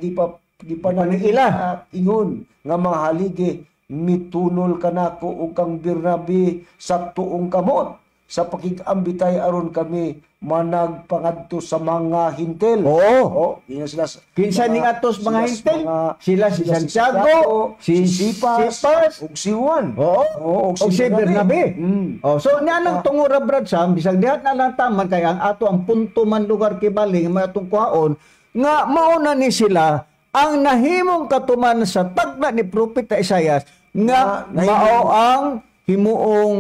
gipa gipanag Gipanag-ila. Ingon nga mga haligi mitunol kanako ug kang Bernabe sa tuong kamot sa pakig-ambitay aron kami managpangadto sa mga hintel. Oo. Oh, ingon sila Kinsa ning atos mga sila hintel? Sila si Santiago, si si Sipas, Sipas, ug si Juan. Oo. Oo, Og si Bernabe. Oh, so niya lang tungura, Brad Sam, bisag diha na lang taman kay ang ato ang punto man lugar kibali nga may atong kuhaon nga mao na ni sila ang nahimong katuman sa tagna ni Propeta Isaias nga Nga nahimong- mao ang himuong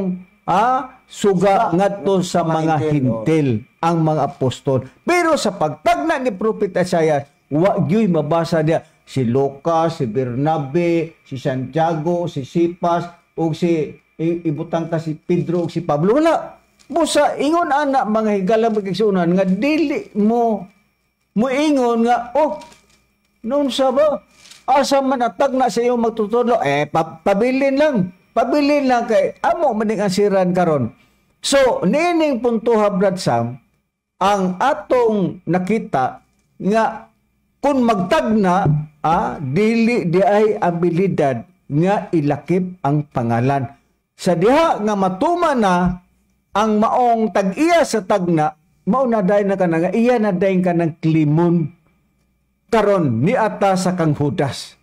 suga ngadto sa mga mga hintel, oh. hintel ang mga apostol. Pero sa pagtagna ni Propeta Isaias, wa gyuy mabasa diya si Lucas, si Bernabe, si Santiago, si Sipas ug si ibutang ta si Pedro ug si Pablo. Wala. Busa ingon ana, mga higala, magigsunan, nga dili mo muingon nga, "Oh, noon sa ba asa man atag na sa iyong magtutudlo?" Eh, pabilin lang, pabilin lang kay amo maning ang siran karon. So niining puntoha, Brad Sam, ang atong nakita nga kung magtagna, dili di ay abilidad nga ilakip ang pangalan sa diha nga matuman na ang maong tag-iya sa tagna, mao na dayon na ka nga iya na dayon ka ng klimon. Karon niata sa kang Judas,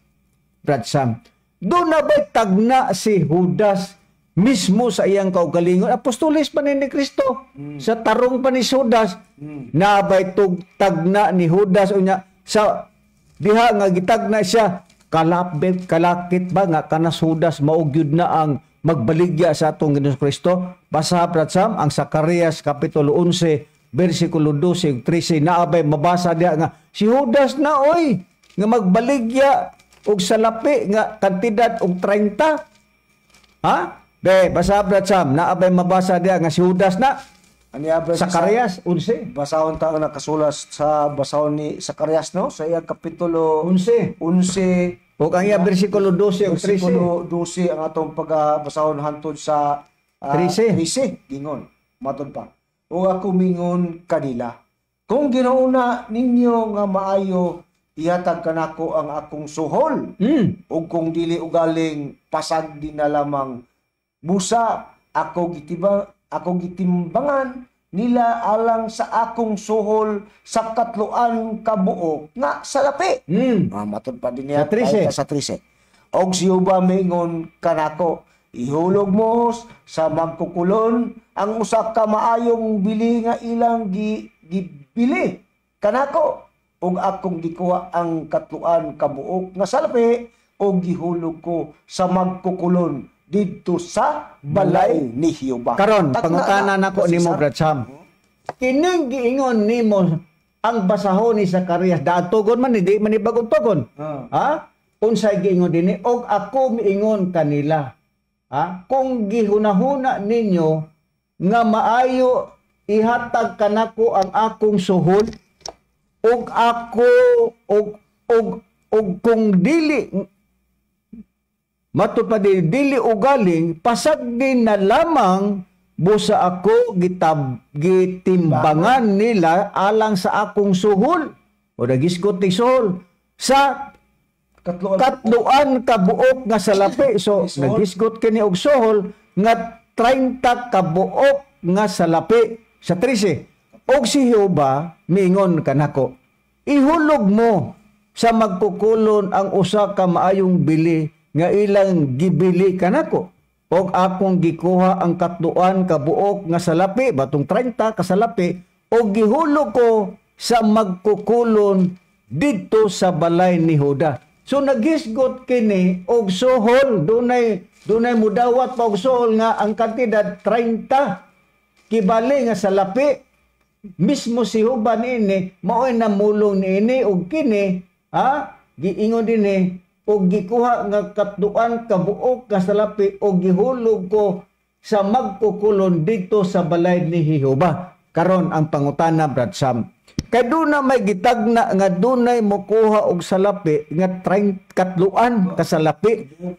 Brad Sam. Doon na ba'y tagna si Judas mismo sa iyang kaugalingon? Apostoles pa ni Kristo. Sa tarong pa ni Judas. Na ba'y tug tagna ni Judas unya sa diha nga gitagna siya, kalapit kalakit ba nga kanas Judas mao gyud na ang magbaligya sa atong Ginoong Kristo? Basa, Brad Sam, ang Zacarias kapitulo 11 versikulo 12 ug 13. Naabay mabasa diha nga si Judas na oy nga magbaligya og salapi nga kantidad og 30? Ha? Be, basa, Brad Sam, naabay mabasa diha nga si Judas na? Ani Brad Sam? Zacarias 11. Basahon ta ang nakasulas sa basahon ni Zacarias, no, sa iyang kapitulo 11. 11 ug ang iya bersikulo 12 ug 13. Versikulo 12 ang atong pagabasahon hantod sa 13. 13. Gingon matod pa, "Ug ako mingon kanila, kung ginauna ninyo nga maayo, ihatag kanako ang akong suhol, ug kung dili ugaling, pasag din na lamang. Busa ako gitimbangan nila alang sa akong suhol sa 3 ka buok nga salapi." Matod pa din niya Sa 13. kahit sa 13. "Og si Jehova mingon kanako, ihulog mo sa magkukulon ang usa ka maayong bili nga ilang gibili kanako. Ug akong gikuha ang 3 ka buok nga salapi ug gihulog ko sa magkukulon didto sa balay ni Jehova." Karon, Tagna pangutana na, nako nimo, Cesar. Brad Sam. Kining giingon nimo ang basahon ni Zacarias, daan tugon man, hindi man ni bagong tugon. Ha? Unsay giingon dinhi? "Og ako miingon kanila. Ha? Kung gihunahuna ninyo nga maayo, ihatag kanako ang akong suhol, ug ako ug ug ug kung dili," matud pa di, "dili ugaling, pasag din na lamang. Busa ako gitimbangan nila alang sa akong suhol," o nagisgot ni suhol sa 3 3 ka buok nga salapi. So Suhol. nagisgot kini og suhol nga 30 ka buok nga salapi. Sa 13, "Og si Jehova miingon kanako, ihulog mo sa magkukulon ang usa ka maayong bili nga ilang gibili kanako. Og akong gikuha ang 3 ka buok nga salapi," batong 30 ka salapi, "og gihulog ko sa magkukulon didto sa balay ni Juda." So nagisgot kini og suhol, dunay mudawat pa og suhol nga ang kantidad 30 kibali nga salapi. Mismo si Juban ini mao'y namulong niini, og kini giingon dinhi, og gikuha nga 3 ka buok nga salapi og gihulog ko sa magkukulon dito sa balay ni Jehova. Karon ang pangutana, Brad Sam. Kay duna may gitagna nga dunay mokuha og salapi nga 34 ka salapi.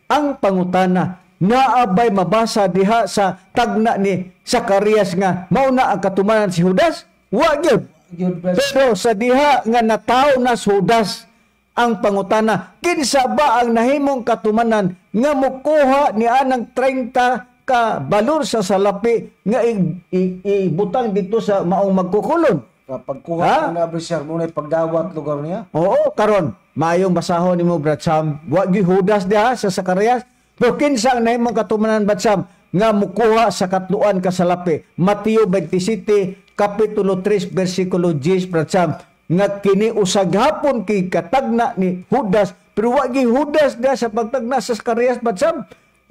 Ang pangutana, naabay mabasa diha sa tagna ni Zacarias nga mao na ang katumanan si Judas? Wa gyud. Pero sa diha nga natawo na si Judas, ang pangutana, kinsa ba ang nahimong katumanan nga mokuha ni anang 30 ka balor sa salapi nga ibutang dito sa maong magkukulon? Kapag kuha na sir, muna pagdawat lugar niya. Oo, karon maayong basahon nimo, Brad Sam. Wa gyud Judas diha sa Zacarias. Pero kinsa ang nahimong katumanan, Brad Sam, nga mukuha sa katluan ka salapi? Mateo 27 kapitulo 3 bersikulo 10, Brad Sam, nga kini usag hapon kay katagna ni Judas, pero wa gyud Judas diha sa pagtagna sa Zacarias, Brad Sam.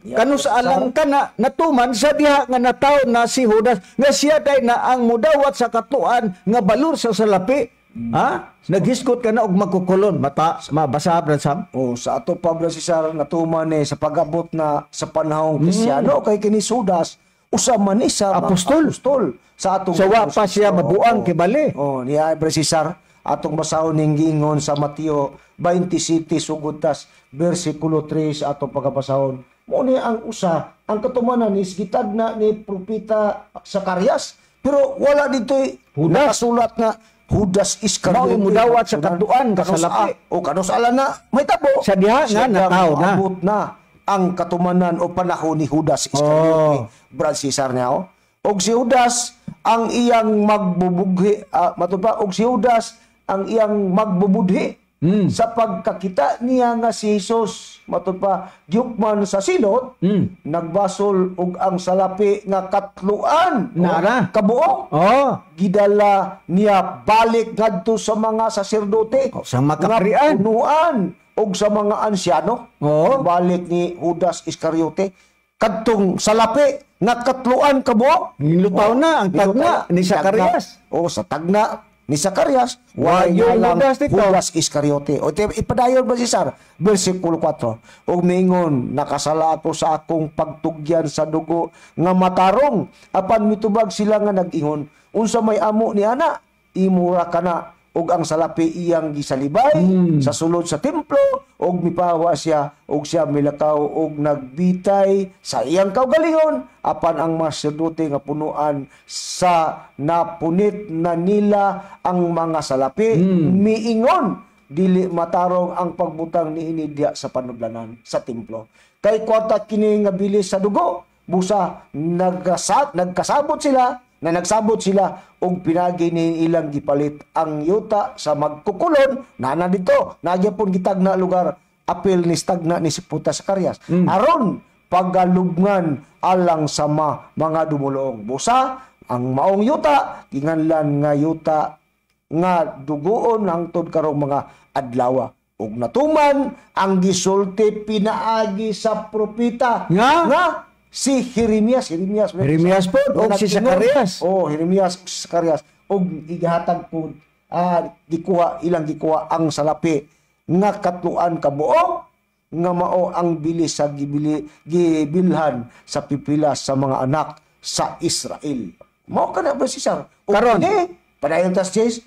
Kanu sa alang ka na natuman sa diha nga nataw na si Judas nga siya day na ang mudawat sa katuan nga balor sa salapi. Ha? Naghiskot ka na og magkukulon. Mata mabasa, Brad Sam? Oh, sa ato pa, Brad Cesar, natuman ni sa pag-abot na sa panahong Kristiyano kay kini Judas usa man ni sa Apostol. Apostol sa atong So wa pa siya mabuang kibali. Oh, niya, Brad Cesar, atong basahon ning giingon sa Mateo 27 sugod tas bersikulo 3 atong pagabasahon. Mo ni ang usa, ang katumanan is gitagna ni Propeta Zacarias, pero wala dito Judas. Nakasulat nga Judas Iscariote. Mao mudawat sa katuan ka salapi. O kanus ala na may tabo. Sa diha nga nataw na. Moabot na ang katumanan o panahon ni Judas Iscariote. Oh. Brad Cesar niya oh. Og si Judas ang iyang magbubughi, matud pa, og si Judas ang iyang magbubudhi sa pagkakita niya nga si Jesus, matud pa, giyukman sa silot, nagbasol og ang salapi nga katluan Nara. Kabuok Oh. gidala niya balik ngadto sa mga saserdote, O, sa mga kaprian. nga punuan og sa mga ansyano. Oo. Balik ni Judas Iscariote kadtong salapi nga katluan kabuok. Nilutaw na ang tagna ni Zacarias. O sa tagna ni Zacarias, Wa walay yung ngalang Judas dito. Judas Iscariote. O ipadayon ba si Sar? Versikulo 4. Og miingon, nakasala ako sa akong pagtugyan sa dugo nga matarong. Apan mitubag sila nga nag-ingon, unsa may amo ni ana, imura ka na. Og ang salapi iyang gisalibay sa sulod sa templo, og mipawa siya, og siya milakaw og nagbitay sa iyang kaugalingon. Apan ang mga saserdote nga punuan sa napunit na nila ang mga salapi, miingon, dili matarong ang pagbutang niini diha sa panudlanan sa templo, kay kwarta kini nga bilis sa dugo. Busa nagkasabot sila na nagsabot sila og pinagi ni ilang gipalit ang yuta sa magkukulon nana dito nagyapon gitagna lugar apil ni stagna ni si Puta Zacarias aron pagalubngan alang sa mga dumuluong. Busa ang maong yuta ginganlan nga yuta nga dugoon hangtod karong mga adlaw. Ug natuman ang gisulti pinaagi sa propeta Nga? Si Jeremias, Jeremias, Jeremias po, og si Zacarias. Oh, Jeremias og si Zacarias og gihatag po, gikuha ilang gikuha ang salapi nga katluan kabuok nga mao ang bili sa gibilhan sa pipila sa mga anak sa Israel. Mao kana ba si Sir? Og Karon. kini, padayon tas Jess,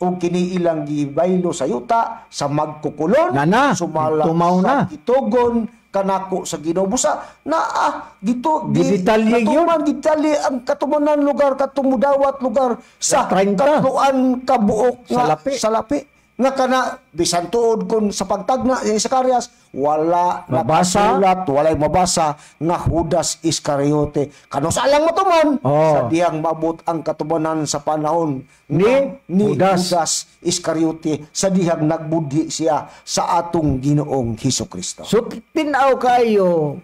og kini ilang gibaylo sa yuta sa magkukulon, Nana, sumala tumaw sa na. gitugon kanako sa Ginoo. Busa naa dito Gidetalye yun. natuman gidetalye ang katumanan lugar katong mudawat lugar sa 30. katluan kabuok nga Salapi. salapi nga kana bisan tuod kun sa pagtagna ni Zacarias wala Mabasa. nakasulat, walay mabasa nga Judas Iscariote kano sa alang matuman Oh. sa diyang maabot ang katumanan sa panahon Ni ni Judas. Judas Iscariote sa dihang nagbudhi siya sa atong Ginoong Hesus Kristo. So tinaw kayo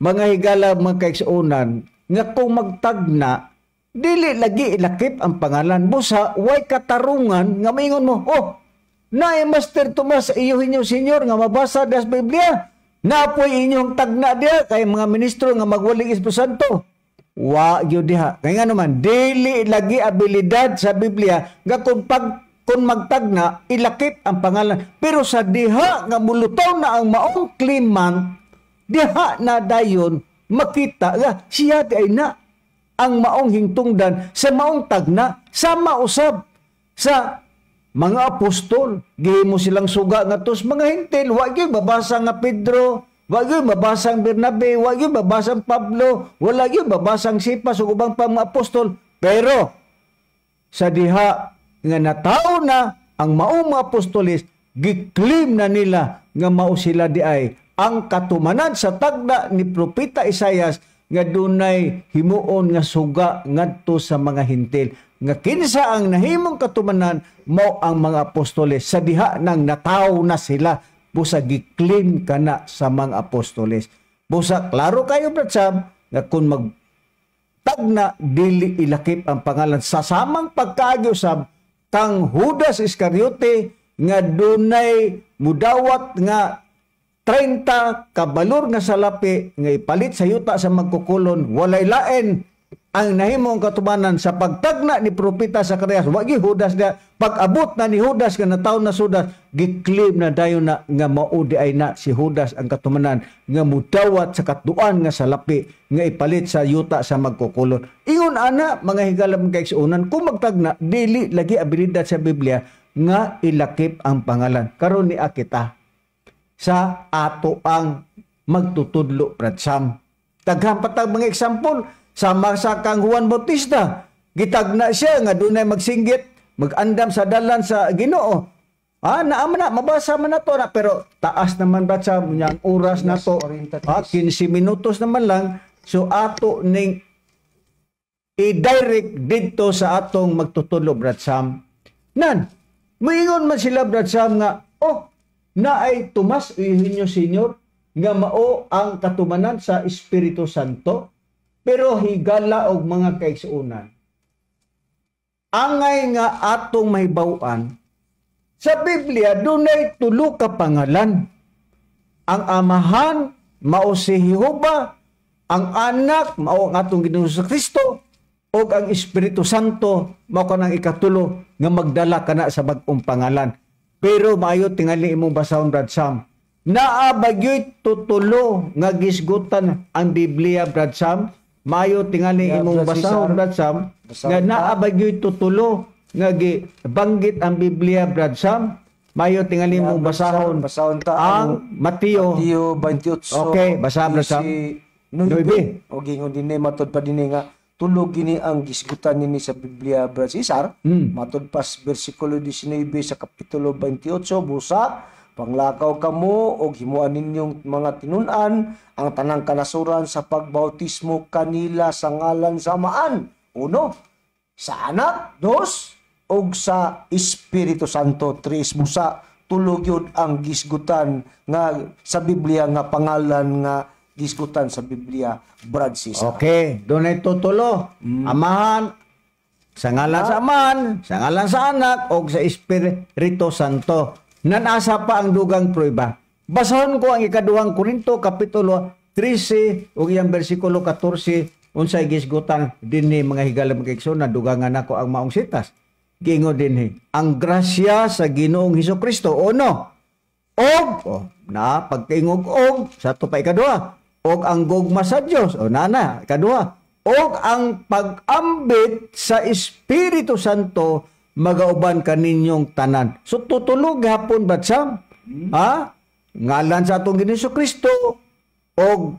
mga higala, mga kaigsuonan, nga kung magtagna dili lagi ilakip ang pangalan, busa way katarungan nga maingon mo, oh, naay Master Tomas iyo inyo senyor nga mabasa das Biblia, napoy inyong tagna diha kay mga ministro nga magwaling Espiritu Santo. Wa gyud diha kay nga naman dili lagi abilidad sa Biblia nga kung magtagna ilakip ang pangalan, pero sa diha nga mulutaw na ang maong kliman, diha na dayon Makita nga siya di ay na ang maong hingtungdan sa maong tagna sama usab sa mga apostol. Gihimo silang suga ngadto sa mga Hentil. Wa gyud mabasa nga Pedro, wa gyud mabasa ang Bernabe, wa gyud mabasa ang Pablo, wala gyud mabasa ang Cephas ug ubang pa mga apostol. Pero sa diha nga natawo na ang maong mga apostoles, gi-claim na nila nga mao sila di ay ang katumanan sa tagna ni Propeta Isayas nga dunay himuon nga suga ngadto sa mga Hentil, nga kinsa ang nahimong katumanan mao ang mga apostoles. Sa diha nang natawo na sila, busa gi-claim kana sa mga apostoles. Busa klaro kayo, Brad Sam, nga kung mag tagna dili ilakip ang pangalan sa samang pagkaagi usab kang Judas Iscariote nga dunay mudawat nga 30 kabalor nga salapi nga ipalit sa yuta sa magkukulon. Walay lain ang nahimong katumanan sa pagtagna ni Propeta Zacarias. Wa gyud Judas na pag-abot na ni Judas nga nataw na Judas, gi-claim na dayon na nga mao di ay na si Judas ang katumanan nga mudawat sa katuan nga salapi nga ipalit sa yuta sa magkukulon. Ingon ana, mga higala, mga kaigsuonan, kung magtagna dili lagi abilidad sa Biblia nga ilakip ang pangalan. Karon ni kita sa ato ang magtutudlo, Brad Sam. Daghan pa tag mga example sama sa kang Juan Bautista. Gitagna siya nga dunay magsinggit, magandam sa dalan sa Ginoo. Ah, naa man na, mabasa man na to na, pero taas naman, Brad Sam, unya ang oras na to. 43. Ah, 15 minutos naman lang. So ato ning i-direct didto sa atong magtutudlo, Brad Sam. Nan, moingon man sila, Brad Sam, nga, oh, naay Tomas Eugenio Senior nga mao ang katumanan sa Espiritu Santo. Pero higala og mga kaigsuonan, angay nga atong mahibaw-an sa Biblia dunay tulo ka pangalan. Ang Amahan mao si Jehova, ang Anak mao ang atong Ginoong Kristo, ug ang Espiritu Santo mao kanang ikatulo nga magdala kana sa bag-ong pangalan. Pero maayo tingali imong basahon, Brad Sam. Naa ba gyoy tutulo nga gisgutan ang Biblia, Brad Sam? Maayo tingali imong Brad basahon, Cesar. Brad Sam. Basahon Nga ta. naa ba gyoy tutulo nga gibanggit ang Biblia, Brad Sam? Maayo tingali imong Brad Cesar, basahon basahon ta ang Mateo. Mateo 28. Okay, basa, Brad Sam. 9. O gingon dinhi matod pa dinhi nga tulo gini ang gisgutan nini sa Biblia, Brad Cesar. Matod pas bersikulo 19 sa kapitulo 28, busa panglakaw kamo og himuan ninyong mga tinun-an ang tanang kanasuran sa pagbautismo kanila sa ngalan sa Amaan, uno, sa Anak, dos, og sa Espiritu Santo, tres. Busa tulo gyud ang gisgutan nga sa Biblia nga pangalan nga gisgutan sa Biblia, Brad Cesar. Okay, dunay tutulo. Amahan, sa ngalan sa Amahan, sa ngalan sa Anak, o sa Espiritu Santo. Nanasa pa ang dugang prueba. Basahon ko ang ikaduhang Korinto, Kapitulo 13, ug iyang bersikulo 14, unsay gisgutan dinhi, mga higala, mga igsoon, dugangan nako ang maong sitas. Giingon dinhi, ang grasya sa Ginoong Hesus Kristo, uno, og, oh, na pagkaingog og sa ato pa ikaduha, og ang gugma sa Dios, o na na ikaduha, og ang pag-ambit sa Espiritu Santo magauban kaninyong tanan. So tutulo gihapon, Brad Sam. Ha? Ngalan sa atong Ginoong Kristo og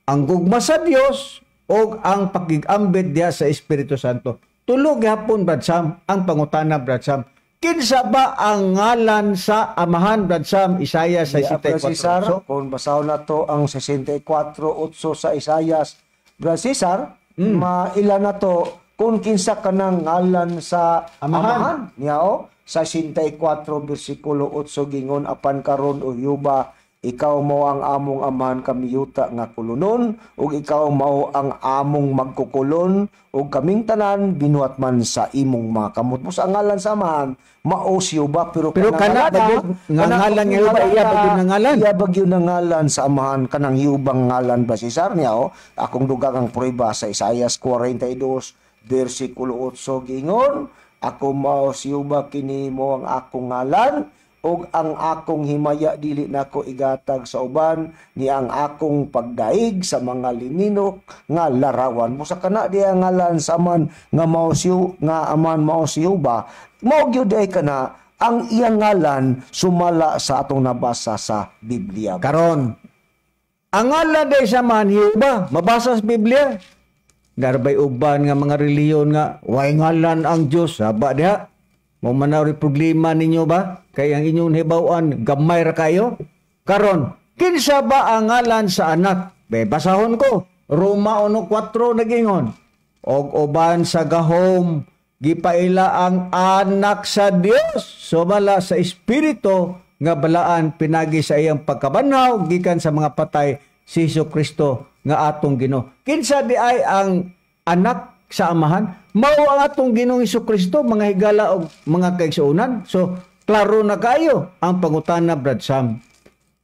ang gugma sa Dios og ang pakigambit diha sa Espiritu Santo. Tulo gihapon, Brad Sam, ang pangutana, Brad Sam. Kinsa ba ang ngalan sa Amahan, Brad Sam? Isaiah Yeah, Brad Cesar, 64:8. kung basahon na to ang 64:8 sa Isaias, Brad Cesar, maila na to kung kinsa kanang ngalan sa Amahan. Amahan. Niya o, sa 64 bersikulo 8 gingon, apan karon, o Jehova, ikaw mao ang among Amahan, kami yuta nga kulunon ug ikaw mao ang among magkukulon ug kaming tanan binuhat man sa imong mga kamot. Mo sa ngalan sa Amahan mao si Jehova, pero Pero kanang kana ngalan, ba gyud nga kanang ngalan nga Jehova, iya ba gyud nga ngalan? Iya ba gyud nga ngalan sa Amahan kanang Jehova ngalan ba Cesar niya o akong dugang ang prueba sa Isaias 42 bersikulo 8 gingon, ako mao si Jehova, kini mo ang akong ngalan. Ug ang akong himaya dili nako igatag sa uban, ni ang akong pagdaig sa mga lininok nga larawan. Busa kana diha ngalan sa aman nga mao si nga aman mao si Jehova, mao gyud ay kana ang iyang ngalan sumala sa atong nabasa sa Biblia. Karon, ang ngalan day sa man Jehova, mabasa sa Biblia. Garbay uban nga mga relihiyon nga way ngalan ang Dios, haba diha. Mo man na problema ninyo ba? Kay ang inyong hibaw-an gamay ra kayo. Karon, kinsa ba ang ngalan sa anak? Be, basahon ko. Roma 1:4 nagingon. Og uban sa gahom gipaila ang anak sa Dios sumala sa espiritu nga balaan pinagi sa iyang pagkabanhaw gikan sa mga patay si Hesus Kristo nga atong Ginoo. Kinsa di ay ang anak sa Amahan? Mao ang atong Ginoong Hesus Kristo, mga higala og mga kaigsuonan. So klaro na kayo ang pangutana, Brad Sam.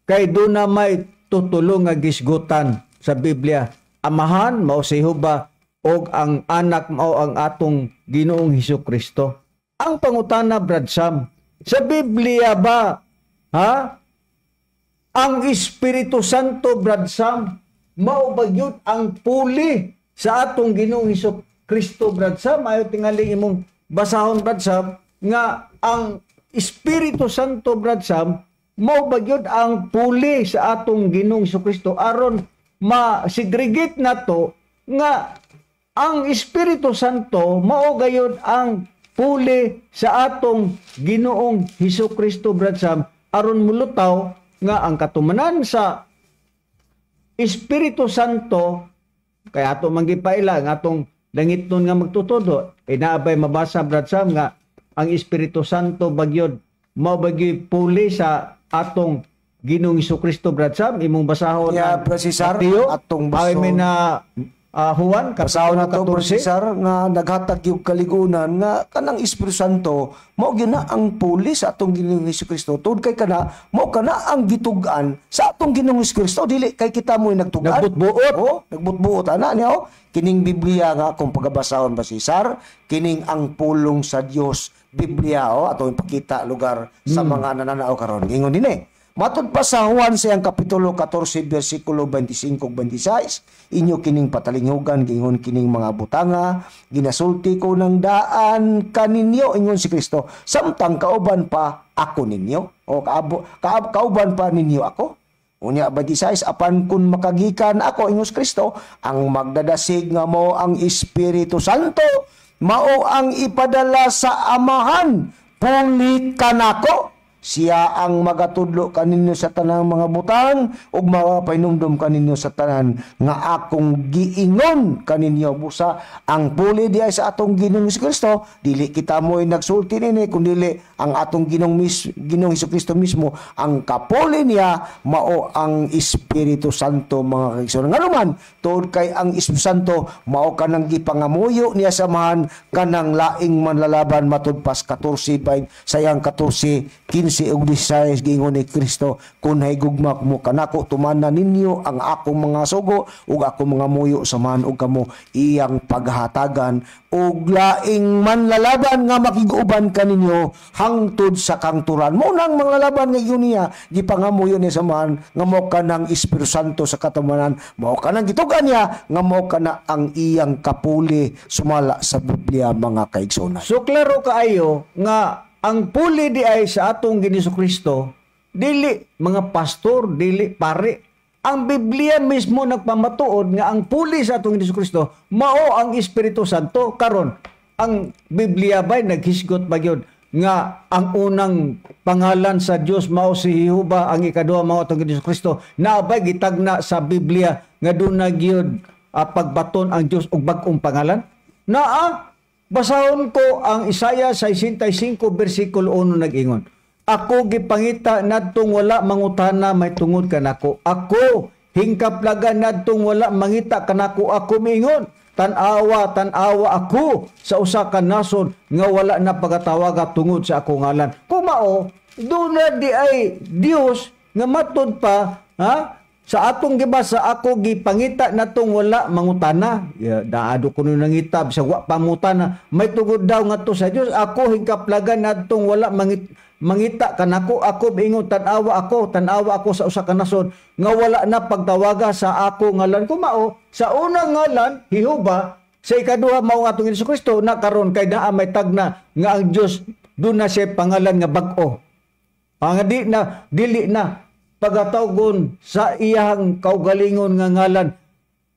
Kay doon na may tutulo nga gisgutan sa Biblia. Amahan mao si Jehova og ang anak mao ang atong Ginoong Hesus Kristo. Ang pangutana, Brad Sam, sa Biblia ba, ha? Ang Espiritu Santo, Brad Sam, mao ba gyud ang puli sa atong Ginoong Hesus Kristo, Brad Sam? Ayo tingali imong basahon, Brad Sam, nga ang Espiritu Santo, Brad Sam, mao ba gyud ang puli sa atong Ginoong Hesus Kristo aron ma-segregate nato nga ang Espiritu Santo mao gayud ang puli sa atong Ginoong Hesus Kristo, Brad Sam, aron mulutaw nga ang katumanan sa Espiritu Santo kay ato man gipaila ang atong langitnon nga magtutudo. Inaabay mabasa, Brad Sam, nga ang Espiritu Santo bagyod mao bagyoy puli sa atong Ginoong Hesus Kristo, Brad Sam? Imong basahon Yeah, ang Brad Cesar, Mateo, atong ay may basahon. na Juan Basahon kapitulo na to, Brad 14. Cesar, nga naghatag yung kaligunan nga kanang Espiritu Santo mao gyud na ang puli sa atong Ginoong Hesus Kristo, tungod kay kana mao kana ang gitug-an sa atong Ginoong Hesus Kristo, dili kay kita mo'y nagtug-an. Nagbutbuot. Oh, nagbutbuot ana niya oh. Kining Biblia nga akong pagabasahon ba Cesar, kining ang pulong sa Dios Biblia oh, atong ipakita lugar sa mga nananaw karon. Ingon dinhi. Matud pa sa Juan sa iyang kapitulo 14 bersikulo 25 ug 26, inyo kining patalinghugan, giingon kining mga butanga, ginasulti ko ng daan kaninyo, ingon si Kristo, samtang kauban pa ako ninyo o kauban pa ninyo ako. Unya 26, apan kun makagikan ako, ingon si Kristo, ang magdadasig nga mo ang Espiritu Santo, mao ang ipadala sa Amahan, puli kanako. Siya ang magatudlo kaninyo sa tanang mga butang ug mapahinumdom kaninyo sa tanan nga akong giingon kaninyo. Busa ang puli diay sa atong Ginoong Hesus Kristo, dili kita mo'y nagsulti nini, kundili ang atong Ginoong Hesus Kristo mismo ang kapuli niya mao ang Espiritu Santo, mga kaigsuonan. Nganuman tuod kay ang Espiritu Santo mao kanang gipangamuyo niya sa Amahan kanang laing manlalaban, matud pas 14 by sayang 14 15 ug 16, giingon ni Kristo, kun higugma mo kanako, tumana ninyo ang akong mga sugo ug akong mga muyo sa Amahan ug kamo iyang paghatagan og laing manlalaban nga makig-uban kaninyo hangtod sa kangturan. Mao nang manglalaban nga yun niya gipangamuyo niya sa Amahan nga mao kanang Espiritu Santo sa katumanan, mao kanang gitugan niya nga mao kana ang iyang kapuli sumala sa Biblia, mga kaigsuonan. So klaro kaayo nga ang puli di ay sa atong Ginoong Kristo, dili mga pastor, dili pare. Ang Biblia mismo nagpamatuod nga ang puli sa atong Ginoong Kristo mao ang Espiritu Santo. Karon, ang Biblia bay naghisgot ba gyud nga ang unang pangalan sa Dios mao si Jehova, ang ikaduha mao atong Ginoong Kristo? Naabay gitagna sa Biblia nga doon na gyud pagbaton ang Dios og bag-ong pangalan? Naa. Basahon ko ang Isaiah 65 bersikulo 1 nag-ingon. Ako gipangita nadtong wala mangutana may tungod kanako. Ako hingkaplagan nadtong wala mangita kanako. Ako miingon, tan-awa, tan-awa ako sa usa ka nasod nga wala na pagatawaga tungod sa akong ngalan. Kumao, doon na di ay Dios nga matud pa, ha? Sa atong gibasa, ako gipangita natong wala mangutana. Ya, daado kuno nangita sa wa pangutana. May tugod daw ngadto sa Dios, ako hingkaplagan natong wala mangita kanako. Ako ingon, tan-awa ako sa usa ka nasod nga wala na pagtawaga sa ako ngalan. Kumao sa unang ngalan Jehova, sa ikaduha mao atong Jesucristo na karon kay naa may tagna nga ang Dios duna na siya pangalan nga bag-o. Ang di na dili na pagatawgon sa iyang kaugalingon nga ngalan.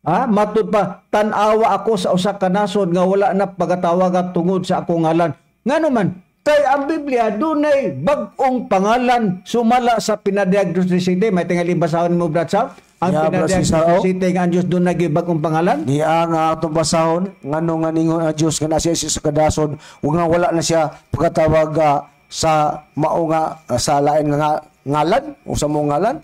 Ha? Matud pa, tan-awa ako sa usa ka nasod nga wala na pagatawaga tungod sa akong ngalan. Ngano man, kay ang Biblia dunay bag-ong pangalan sumala sa pinadiagnosis. May tingali basahon mo, Brad Sam? Ang Yeah, pinadiagnosis nga ang Dios dunay bag-ong pangalan? Niya nga atong basahon ngano nga ningon ang Dios nga naa siya sa kadason ug nga wala na siya pagatawaga sa mao nga sa lain nga ngalan o sa mong ngalan.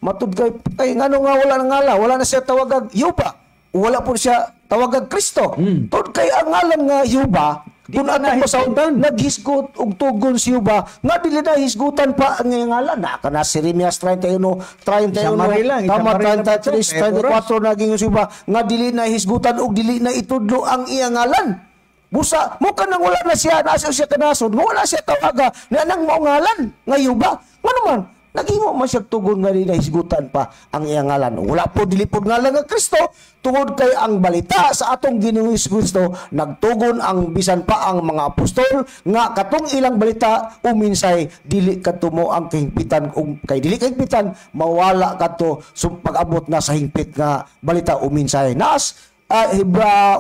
Matud kay ngano nga wala na ngala, wala na siya tawagag Yuba, wala po siya tawagag Kristo. Tud kay ang ngalan nga Yuba, kung atong basahon, naghisgot og tugon si Yuba nga dili na hisgutan pa ang ngalan. Na kana si Jeremias 31, 31, tama, 33, 34 naging si Yuba nga dili na hisgutan og dili na itudlo ang iyang ngalan. Busa mo kanang wala na siya, nasa siya kanasod, wala siya tawaga na nang mao ngalan nga Yuba. Ngano man nagimo man siya tugon nga dili na hisgutan pa ang iyang ngalan. Wala po dili po ngalan nga Kristo tungod kay ang balita sa atong Ginoong Kristo nagtugon ang bisan pa ang mga apostol nga katong ilang balita uminsay dili kadto mo ang kahingpitan, ug kay dili kahingpitan mawala kadto so pag-abot na sa hingpit nga balita uminsay. Naas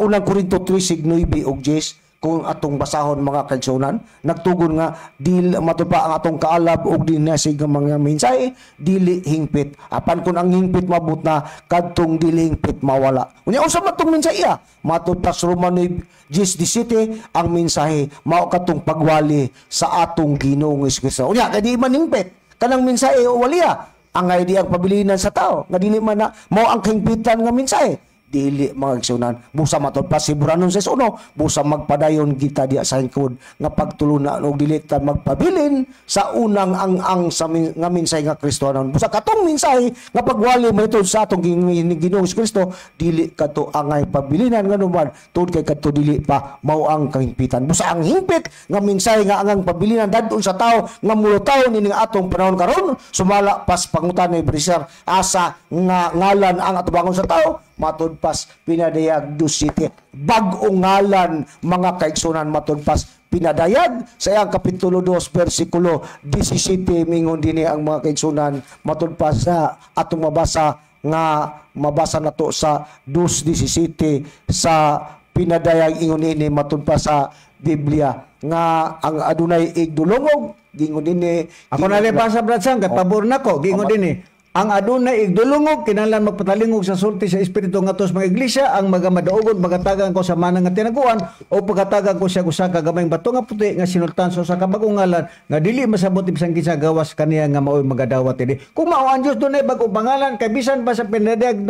unang Korinto 3:9 ug 10 kung atong basahon mga kaigsunan, nagtugon nga dil matud pa ang atong kaalab og dinasig nga mga mensahe dili hingpit. Apan kun ang hingpit mabot na kadtong dili hingpit mawala. Unya unsa man tong mensahe? Matud pa sa Romano 10:17 ang mensahe mao kadtong pagwali sa atong Ginoong Jesucristo. Unya kay di man hingpit kanang mensahe o waliya angay di ang pabilinan sa tao nga dili man na mao ang kahingpitan nga mensahe. Dili mga igsunan, busa matud pa si Buranon sa uno, busa magpadayon kita diya sa hingkod nga pagtuluna og dili ta magpabilin sa unang ang-ang sa nga mensahe nga Kristohanon. Busa katong mensahe nga pagwali mahitungod sa atong Ginoong Kristo dili kadto angay pabilinan nganuman tungod kay kadto dili pa mao ang kahingpitan. Busa ang hingpit nga mensahe nga angang pabilinan dadon sa tawo nga mulutaw nining atong panahon karon sumala pas pangutan ni Brisar asa nga ngalan ang atubangon sa tawo matud pas pinadayag 2:7 bag-ong ngalan mga kaigsunan matud pas pinadayag sa iyang kapitulo 2 bersikulo 17 mingon dinhi ang mga kaigsunan matud pas sa atong mabasa nga mabasa nato sa 2:17 sa pinadayag ingon ini matud pa sa Biblia nga ang adunay igdulongog gingon dinhi. Ako na basa Brad Sam kay pabor nako gingon dinhi. Ang adunay igdulungog kinahanglan magpatalingog sa sulti sa espiritu ngadto sa mga iglesia, ang magamadaugon magatagan ko sa manang nga tinaguan o pagatagan ko siya usa ka gamayng bato nga puti nga sinultan sa usa ka bag-ong ngalan nga dili masabot bisan kinsa gawas kaniya nga maoy magadawat ini. Kung mao ang Dios dunay bag-ong pangalan kay bisan pa sa pinadayag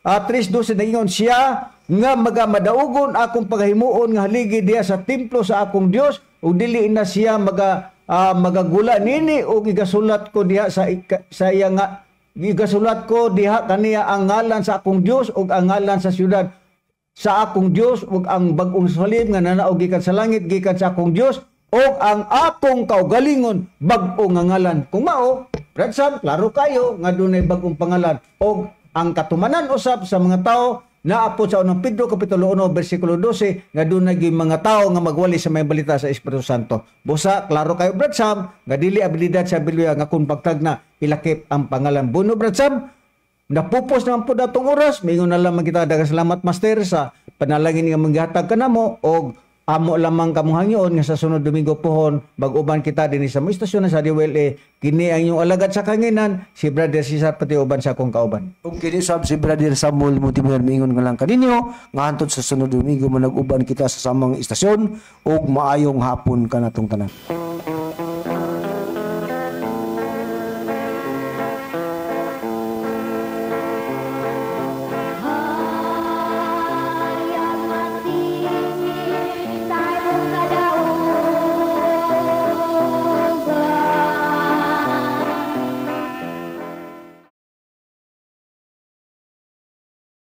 3:12 nagingon siya nga magamadaugon akong pagahimuon nga haligi diha sa templo sa akong Dios ug dili na siya magagula nini ug igasulat ko diha sa iya nga igasulat ko diha kaniya ang ngalan sa akong Dios ug ang ngalan sa syudad sa akong Dios ug ang bag-ong salim nga nanaog gikan sa langit gikan sa akong Dios ug ang akong kaugalingon bag-ong nga ngalan. Kung mao, Brad Sam, klaro kayo nga dunay bag-ong pangalan ug ang katumanan usab sa mga tao naapod sa unang Pedro kapitulo 1 bersikulo 12 nga dunay gyud mga tao nga magwali sa may balita sa Espiritu Santo. Busa klaro kayo Brad Sam nga dili abilidad sa Biblia nga kung pagtagna ilakip ang pangalan. Buno Brad Sam, napupos naman po datong oras. Mingon na lamang kita daghang salamat Master sa panalangin nga manggihatag kanamo og amo lamang kamong hangyoon nga sa sunod Domingo pohon mag-uban kita dinhi sa mo istasyon sa DWLA. Kini ang inyong alagad sa kanginan si Brother Cesar pati uban sa akong kauban. Ug kini sab si Brother Samuel Montemoyor mingon nga lang kaninyo nga hantod sa sunod Domingo manag-uban kita sa samang istasyon ug maayong hapon kanatong tanan.